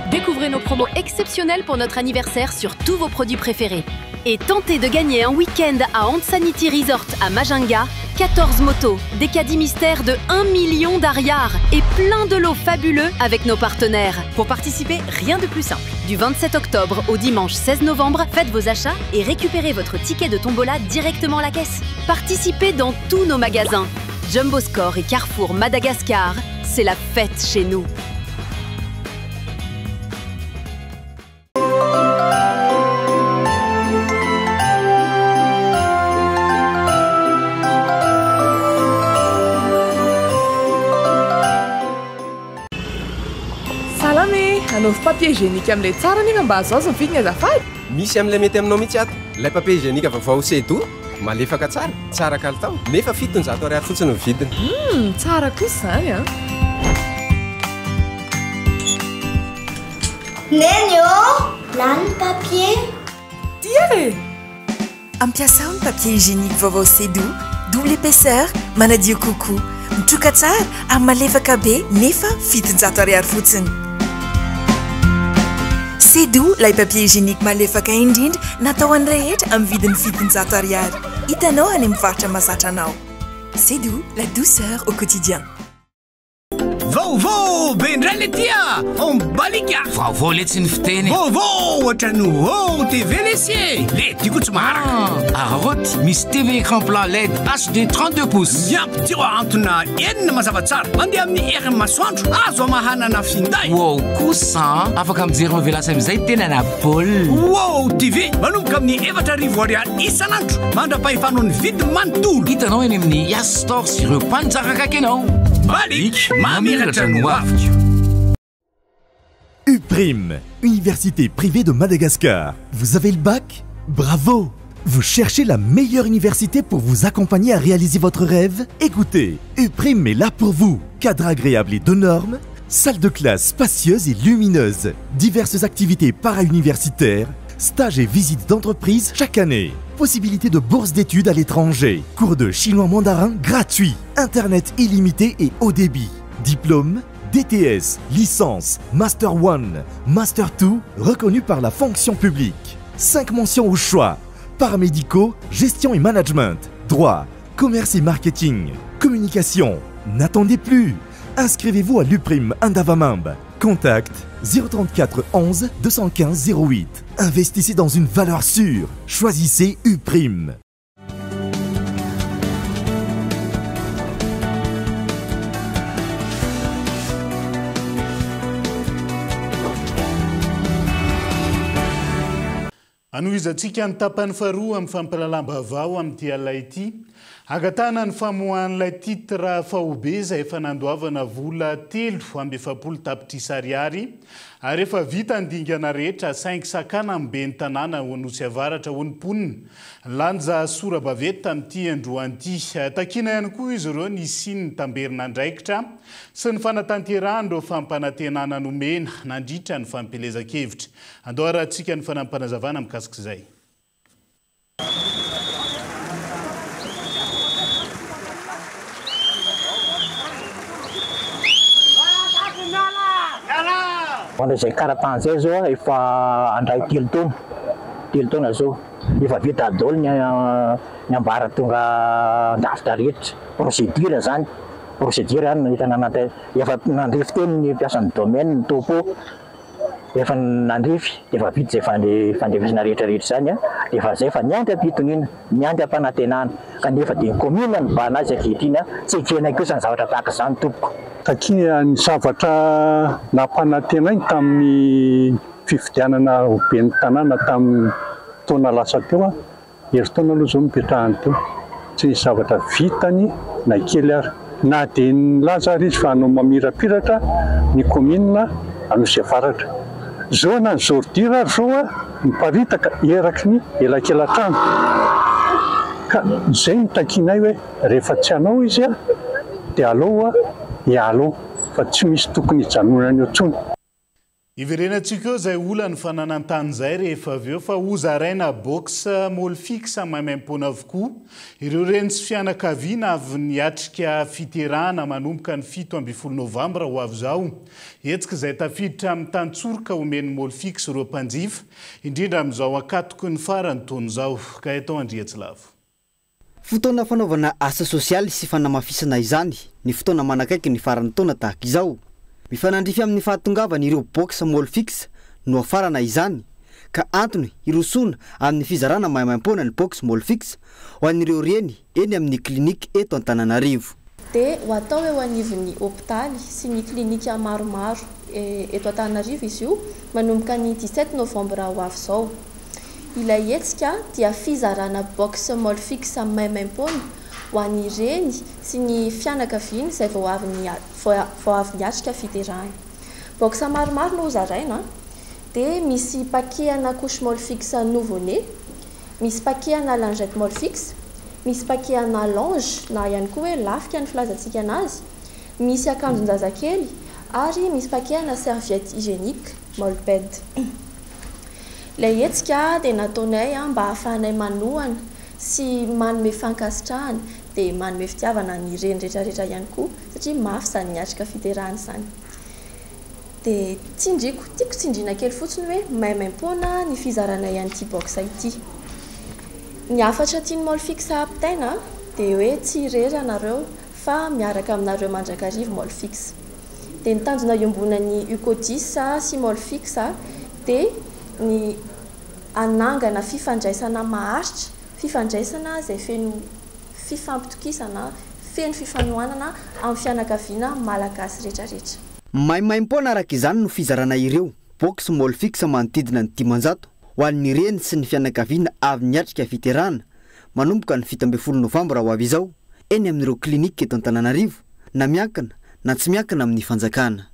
Découvrez nos promos exceptionnelles pour notre anniversaire sur tous vos produits préférés. Et tentez de gagner un week-end à Antsanity Resort à Majunga, 14 motos, des caddies mystères de 1 million d'ariary et plein de lots fabuleux avec nos partenaires. Pour participer, rien de plus simple. Du 27 octobre au dimanche 16 novembre, faites vos achats et récupérez votre ticket de tombola directement à la caisse. Participez dans tous nos magasins. Jumbo Score et Carrefour Madagascar, c'est la fête chez nous. Salama e! Anaovy papier hygiénique amin'ilay tsara nefa mba azoazo ny vidiny azafady! Misy amin'ilay mety aminao mihitsy ato. Ilay papier hygiénique vaovao Sedo, malefaka tsara, tsara kalitao, nefa 700 ariary fotsiny ny vidiny. Humm, tsara kosa izany an! Neny ô! Lany ny papier. Ty ary e! Ampiasao ny papier hygiénique vaovao Sedo, double épaisseur, manadio kokoa, mitroka tsara ary malefaka be nefa 700 ariary fotsiny. Sedo, ilay papier hygiénique malefaka indrindra natao ho an'ny rehetra amin'ny vidiny 700 ariary. Hitanao any amin'ny mpivarotra mahazatra anao. Sedo, la douceur au quotidien. Vaovao be indray le ty a! Ombalika! Vaovao letsy ny fiteny. Vaovao ohatran'ny wow TV lesy e! Le ty koa tsy maharaka. Araraoty, misy TV écran plat led HD 32 pouces. Miampy jiro ahantona enina mazava tsara, mandeha amin'ny herin'ny masoandro, azo amahanana finday. Wow kosa an! Afaka mijery novelas amin'izay tena na baolina. Wow TV manomboka amin'ny 4000 ariary isan'andro mandra-pahefanao ny vidiny manontolo. Hitanao eny amin'ny Yas Store sy ireo mpanjaka akaiky anao. Balic, mamiratra ny hoaviko. UPRIM, Université privée de Madagascar. Vous avez le bac Bravo Vous cherchez la meilleure université pour vous accompagner à réaliser votre rêve Écoutez, UPRIM est là pour vous. Cadre agréable et de normes, salle de classe spacieuse et lumineuse, diverses activités para-universitaires, stages et visites d'entreprise chaque année. Possibilité de bourse d'études à l'étranger, cours de chinois mandarin gratuit, internet illimité et haut débit, diplôme, DTS, licence, Master 1, Master 2, reconnu par la fonction publique. 5 mentions au choix. Paramédicaux, gestion et management, droit, commerce et marketing, communication. N'attendez plus. Inscrivez-vous à l'UPRIM Andavamamba. Contact 034 11 215 08. Investissez dans une valeur sûre. Choisissez UPRIM. Anohizantsika ny tapany faharoa amin'ny fampahalalam-baovao amin'ity alina ity. Angatahana ny famoahan'ilay titre faobe izay efa nandoavana vola 43 tapitrisa ariary ary efa vita ny dingana rehetra saingy sakana amin'ny ben'ny tanàna ao Anosy Avaratra hoy ny mponina nilanja sora-baventy tamin'ity androany ity. Takiana ihany koa izy ireo ny hisian'ny tamberin'andraikitra sy ny fanatanterahana ireo fampanantenana nomena nandritra ny fampielezan-kevitra. Andao harahantsika ny fanampin'panazavana mikasika izay. Mandray izay kara-tany izay zao efa handray telo taona, telo taona zao. Efa vita daholo ny ny ambaratonga an-drafitra rehetra, procédure zany, procédure zany no efa nanate- efa nandrefy teny ny mpiasan'ny domaine, ny topo. Efa nandrefy dia efa vita izay fandrefesana rehetra rehetra izany dia efa izay fa niandry am-pitoniana, niandry am-panantenana kanefa dia ny commune no mibahana azy ankehitriny, tsy ekenay kosa ny zavatra tahaka izany tompoko. Satria ny zavatra nampanantenainy tamin'ny fifidianana ho ben'ny tanàna tamin'ny taona lasa teo Herintaona aloha izao nipetrahany teo, tsy nisy zavatra vitany na kely ary. Na dia nilaza ary izy fa hanao mamirapiratra ny kaominina Anosy Avaratra. Izao na ny ordure ary izao miparitaka eraky ny elakelan-trano. Ka izay no takianay hoe rehefa tsy hanao izy dia aleo hiala ao fa tsy misy tokony hijanonany eo intsony. Hiverenantsika eo izay olan'ny fananan-tany izay rehefa avy eo fa hozaraina box Molfix maimaimpoana avokoa ireo reny sy fianakaviana avy niatrika fiterahana manomboka ny 17 novambra ho avy izao. Hetsika izay tafiditra amin'ny tantsoroka omen'ny Molfix ireo mpanjifa, indrindra amin'izao ankatoky ny faran'ny taona izao. Gaëtan Andriatsilavo. Fotoana fanaovana asa sosialy sy fanamafisana izany ny fotoana manakaiky ny faran'ny taona tahaka izao. Mifanandrify amin'ny fahatongavan'ireo box Molfix nohafarana izany, ka antony hirosoana amin'ny fizarana maimaimpoana ny box Molfix ho an'ireo reny eny amin'ny clinique eto Antananarivo. Dia ho atao eo anivon'ny hopitaly sy ny klinika maromaro eto Antananarivo izy io manomboka ny 17 novambra ho avy izao. Ilay hetsika dia fizarana box Molfix maimaimpoana ho an'ny reny sy ny fianakaviany izay vao avy vao avy niatrika fiterahana. Box maromaro no hozaraina dia misy paquet ana couche Molfix nouveau-né, Misy paquet ana lingette Molfix, misy paquet ana lange na ihany koa hoe lafika ny filazantsika anazy, misy akanjon-jazakely ary misy paquet ana serviette hygiénique Molped. Ilay hetsika dia nataonay mba hahafahanay manohana sy manome fankasitrahana dia manome fitiavana ny reny rehetrarehetra ihany koa satria mafy izany miatrika fiterahana izany. Dia tsindriko, tiako tsindriana kely fotsiny hoe maimaimpoana ny fizaranay an'ity box ity. Ny hafatra tian'i Molfix hampitaina dia hoe tsy irery ianareo fa miaraka aminareo mandrakariva Molfix. Dia ny tanjona iombonan'ny Ucodis sy Molfix dia ny hanangana fifandraisana maharitra, fifandraisana izay feno fifampitokisana, feno fifanohanana amin'ny fianakaviana malagasy rehetrarehetra. Maimaimpoana araka izany no fizarana ireo box Molfix manodidina ny 500 ho an'ny reny sy ny fianakaviana avy niatrika fiterahana manomboka ny 17 novambra ho avy izao eny amin'ireo clinique eto Antananarivo na miankina na tsy miankina amin'ny fanjakana.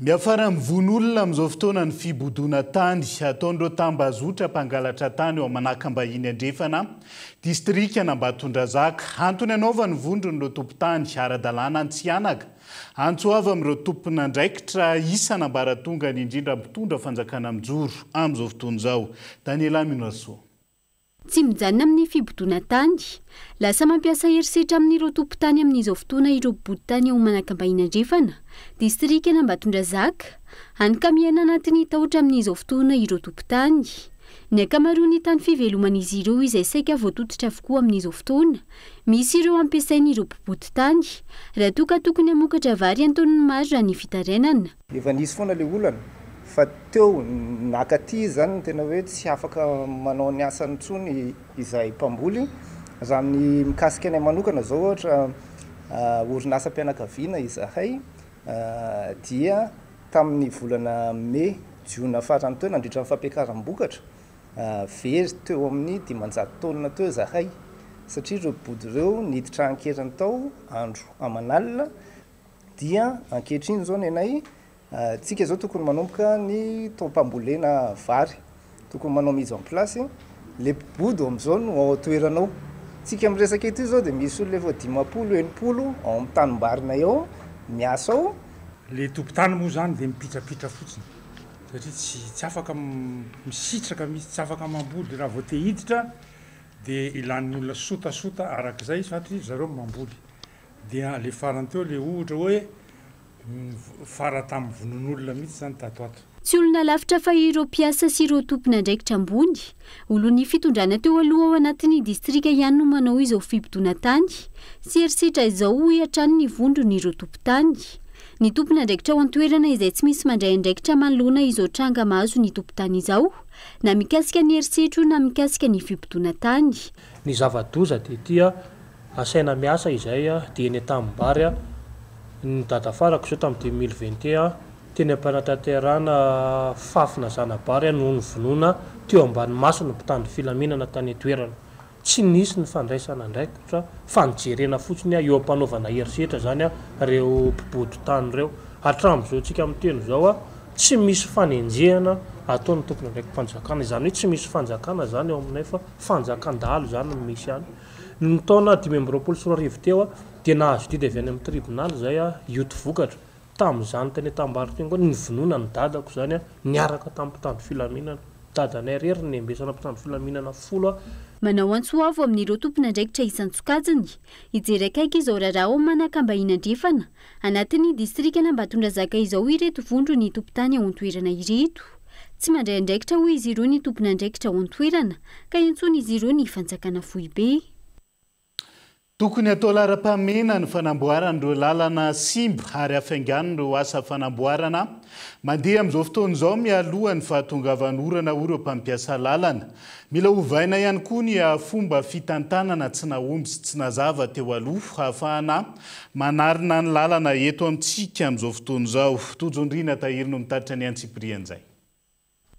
Miafara amin'ny vono olona amin'izao fotoana ny fibodoana tany ataon'ireo tambazotra mpangalatra tany ao Manakambahiny Andrefana, distrikan'Ambatondrazaka. Antony anaovan'ny vondron'ireo tompon-tany ara-dalàna Antsihanaka antso avo amin'ireo tompon'andraikitra isan'ambaratongany indrindra mpitondra fanjakana mijoro amin'izao fotoana izao. Daniela Minorasoa. Tsy mijanona amin'ny fibodoana tany. Lasa mampiasa herisetra amin'ireo tompon-tany amin'izao fotoana ireo mpibodo tany ao Manakambahiny Andrefana, distrikan'Ambatondrazaka. Hany ka miaina anatin'ny tahotra amin'izao fotoana ireo tompon-tany. Ny ankamaroan'ny tany fiveloman'izy ireo izay saika voatototra avokoa amin'izao fotoana. Misy ireo ampiasain'ireo mpibodo tany. Raha toa ka tokony hamokatra vary an-taoniny maro raha ny fitarainana. Efa nisy foana ilay olana fa teo nakaty izany no tena hoe tsy afaka manao ny asany intsony izahay mpamboly. Raha ny mikasika anay manokana izao ohatra orinasam-pianakaviana izahay dia tamin'ny volana mey, jiona farany teo nandritra ny fampiakaram-bokatra, very teo amin'ny 500 taonina teo izahay satria ireo bodo ireo niditra an-keriny tao andro aman'alina. Dia ankehitriny izao ny anay, tsika izao tokony manomboka ny taom-pambolena vary, tokony manao mise en place, le mpibodo amin'izao no ao an-toerana ao. Tsika miresaka eto izao dia misy olona efa 50, 60 ao amin'ny tanimbarinay ao, miasa ao. Le tompon-tany moa izany dia mipitrapitra fotsiny satria tsy tsy afaka misitraka mihitsy, tsy afaka mamboly, raha vao te hiditra dia ilan'ny olona sotasota arak'izay satria zareo mamboly. Dia le farany teo le ohatra hoe fara tamin'ny vonoan'olona mihitsy zany tato ato. Tsy olona lavitra fa ireo mpiasa sy ireo tompon'andraikitra ambony, olon'ny fitondrana teo aloha ao anatin'ny distrika ihany no manao izao fibodoana tany sy herisetra izao hoy hatrany ny vondron'ireo tompon-tany. Ny tompon'andraikitra ao an-toerana izay tsy misy mandray andraikitra manoloana izao tranga mahazo ny tompon-tany izao na mikasika ny herisetra io na mikasika ny fibodoana tany. Ny zava-doza dia ity Asaina miasa izay dia eny an-tanimbary. Ny dadafarako izao tamin'ny 2021 teny am-panatanterahana fafina zana-bary no novonoina teo ambany mason'ny mpitandro filaminana tany an-toerana. Tsy nisy ny fandraisana andraikitra fa nijerena fotsiny eo am-panaovana herisetra izany ireo mpibodo tany ireo. Hatramin'izao tsika miteny izao tsy misy fanenjehana ataon'ny tompon'andraiki-panjakana. Izany hoe tsy misy fanjakana izany ao aminay fa fanjakan-dahalo izany no misy any. Ny taona 2025 teo dia nahazo didy avy any amin'ny tribonaly izay hioty vokatra. Tamin'izany tany Antambary teny koa nivonona ny dadako izany niaraka tamin'ny mpitandro filaminana. Dadanay irery no niambesana mpitandro filaminana folo. Manao antso avo amin'ireo tompon'andraikitra isan-tsokajiny hijery akaiky izao raharaha ao Manakambahiny Andrefana, anatin'ny distrikan'Ambatondrazaka izao ireto vondron'ny tompon-tany ao an-toerana ireto. Tsy mandray andraikitra hoy izy ireo ny tompon'andraikitra ao an-toerana ka iantsoan'izy ireo ny fanjakana foibe. Tokony hatao laharam-pahamehana ny fanamboarana ireo lalana simba ary hafainganina ireo asa fanamboarana mandeha amin'izao fotoana izao mialoha ny fahatongavan'orana hoy ireo mpampiasa lalana. Mila ovaina ihany koa ny fomba fitantanana tsy nahomby sy tsy nazava teo aloha hahafahana manarina ny lalana eto amintsika amin'izao fotoana izao. Tojo Ndriana Tahiry no mitatitra ny antsipirian'izay.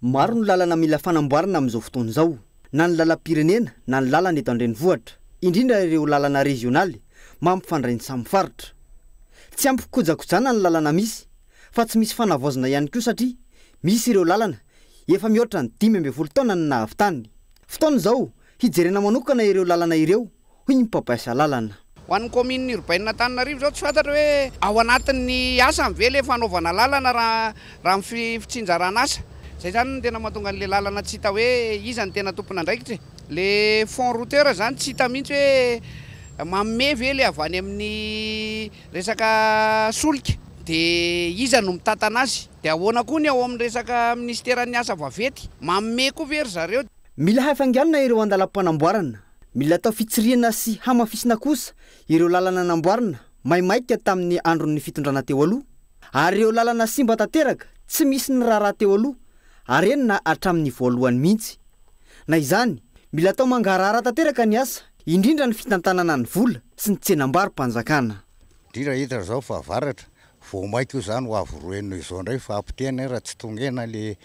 Maro ny lalana mila fanamboarana amin'izao fotoana izao, na ny lalam-pirenena na ny lalana eto an-drenivohitra, indrindra ireo lalana rezionaly mampifandray ny samy faritra. Tsy ampy fikojakojana ny lalana misy, fa tsy misy fanavaozana ihany koa satria misy ireo lalana efa mihoatra ny 15 taona no nahavitany. Fotoana izao hijerena manokana ireo lalana ireo hoy ny mpampiasa lalana. Ho an'ny kaominina urbaine Antananarivo izao tsy fantatra hoe ao anatin'ny asany ve ilay fanaovana lalana raha raha ny fitsinjarana asa. Izay izany no tena mahatonga an'ilay lalana tsy hita hoe iza no tena tompon'andraikitra e. Ilay fond routeur izany tsy hita mihitsy hoe manome ve ilay avy any amin'ny resaka solika dia iza no mitantana azy. Dia ahoana koa ny ao amin'ny resaka minisiteran'ny asa vaventy, manome koa ve ry zareo. Mila hafainganina ireo andalam-panamboarana. Mila atao fitsirihana sy hamafisina kosa ireo lalana namboarina maimaika tamin'ny andron'ny fitondrana teo aloha, ary ireo lalana simba tanteraka tsy misy ny raharaha teo aloha arenina hatramin'ny voalohany mihitsy. Na izany, mila atao mangarahara tanteraka ny asa, indrindra ny fitantanana ny vola sy ny tsenambaro-panjakana. Indrindra hiditra izao fahavaratra, vao maika io izany ho avy roa enina izao indray fa hampoteana raha tsy tonga ena le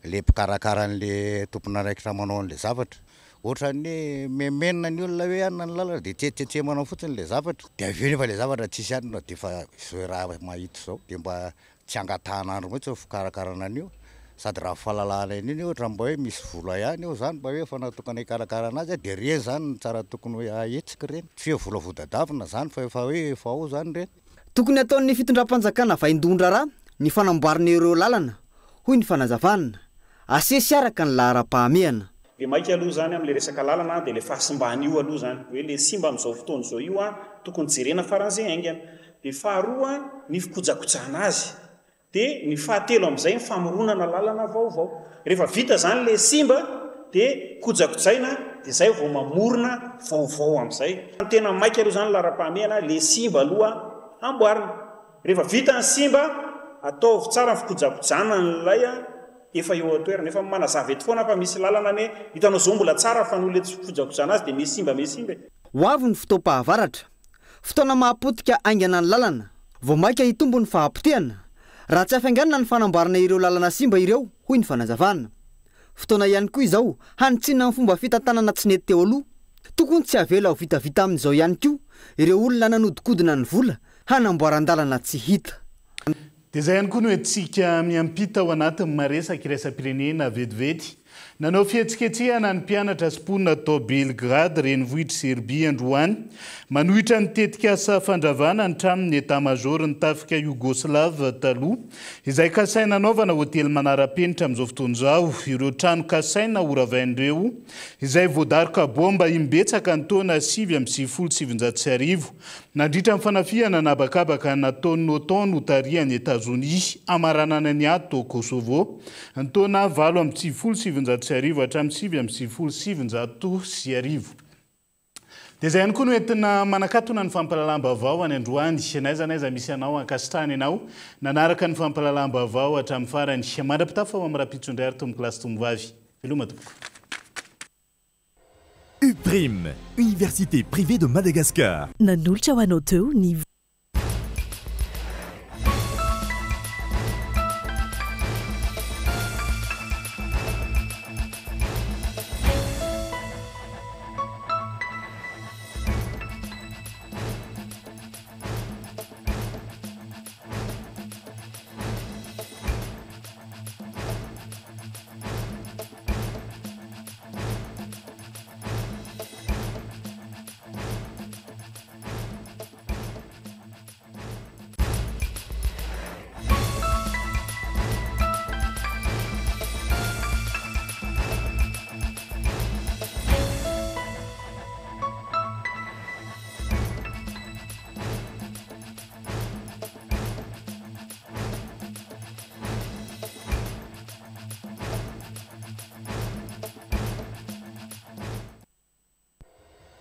le mpikarakara an'le tompon'andraikitra manao an'le zavatra. Ohatran'ny hoe memenina ny olona hoe anona ny lalana dia tsetsetsemana fotsiny ilay zavatra. Dia avy eo nefa ilay zavatra tsisy anona dia efa izao raha mahita izao dia mba tsy angatahan'andro mihitsy ny fikarakarana an'io, sady raha fahalalahana an'iny ohatra mba hoe misy vola ihany eo zany mba hoe efa natokana hikarakarana azy dia ireny zany no tsara tokony hoe ahetsika ireny, tsy hoe vola vodadavina zany fa efa hoe efa ao zany ireny. Tokony hataon'ny fitondram-panjakana vaindohan-draharaha ny fanamboarana ireo lalana, hoy ny fanazavana. Asesy araka ny laharam-pahamehana. Le maika aloha zany amle resaka lalana de le fahasimbana io aloha zany, hoe le simba amzao fotoana izao io an, tokony jerena faran'izay haingana. De faharoa ny fikojakojana azy. De ny fahatelo amzay ny famoronana lalana vaovao. Rehefa vita zany le simba de kojakojaina de zay vao mamorona vaovao amzay. Ny tena maika aloha zany laharam-pahamehana le simba aloha amboarina. Rehefa vita ny simba, ataovy tsara ny fikojakojana an'ilay efa eo an-toerana. Efa manazava eto foana aho fa misy lalana anie hitanao zao mbola tsara fa noho ilay tsy fikojakojana azy dia miha simba miha simba e. Ho avy ny fotoam-pahavaratra. Fotoana mahapotika haingana ny lalana. Vao mainka hitombo ny fahapotehana raha tsy hafainganina ny fanamboarana ireo lalana simba ireo, hoy ny fanazavana. Fotoana ihany koa izao hanitsiana ny fomba fitantanana tsy nety teo aloha. Tokony tsy havela ho vitavita amin'izao ihany koa ireo olona nanodinkodina ny vola hanamboaran-dalana tsy hita. Dia izay ihany koa no entintsika miampita ao anatin'ny maresaka iraisam-pirenena vetivety. Nanao fihetsiketsehana ny mpianatra sy mponina tao Belgrade, renivohitr'i Serbia androany, manohitra ny tetikasa fandravana ny tranon'ny Etat-Major-n'ny tafika Yougoslave taloha, izay kasaina hanaovana hotely manara-penitra amin'izao fotoana izao. Ireo trano kasaina horavain'ireo izay voadaroka baomba imbetsaka ny taona 1999 Nandritra ny fanafihana an'habakabaka nataon'ny OTAN notarihan'i Etazonia hamaranana ny ady tao Kosovo, ny taona 1998 hatramin'ny 1999. Dia izay ihany koa no entina manakatona ny fampahalalam-baovao any androany. N'aiza n'aiza misy anao, ankasitrahana ianao nanaraka ny fampahalalam-baovao hatramin'ny farany. Mandra-pitafa ho amin'ny rahampitso indray ary tompokolahy sy tomovavy. Veloma tompoko. UPRIM, Université Privée de Madagascar. Nanolotra ho anao teo ny.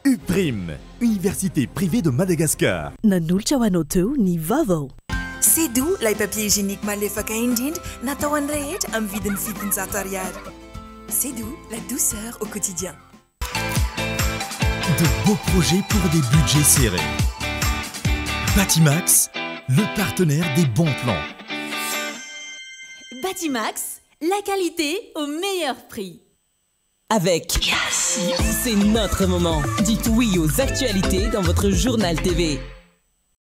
UPRIM, Université Privée de Madagascar. Nanolotra ho anao teo ny vaovao. C'est doux ilay papier hygiénique malefaka indrindra natao ho an'ny rehetra amin'ny vidiny 700 ariary. C'est doux, la douceur au quotidien. De beaux projets pour des budgets serrés. Batimax, le partenaire des bons plans. Batimax, la qualité au meilleur prix. Avec Yes. C'est notre moment. Dites oui aux actualités dans votre journal TV.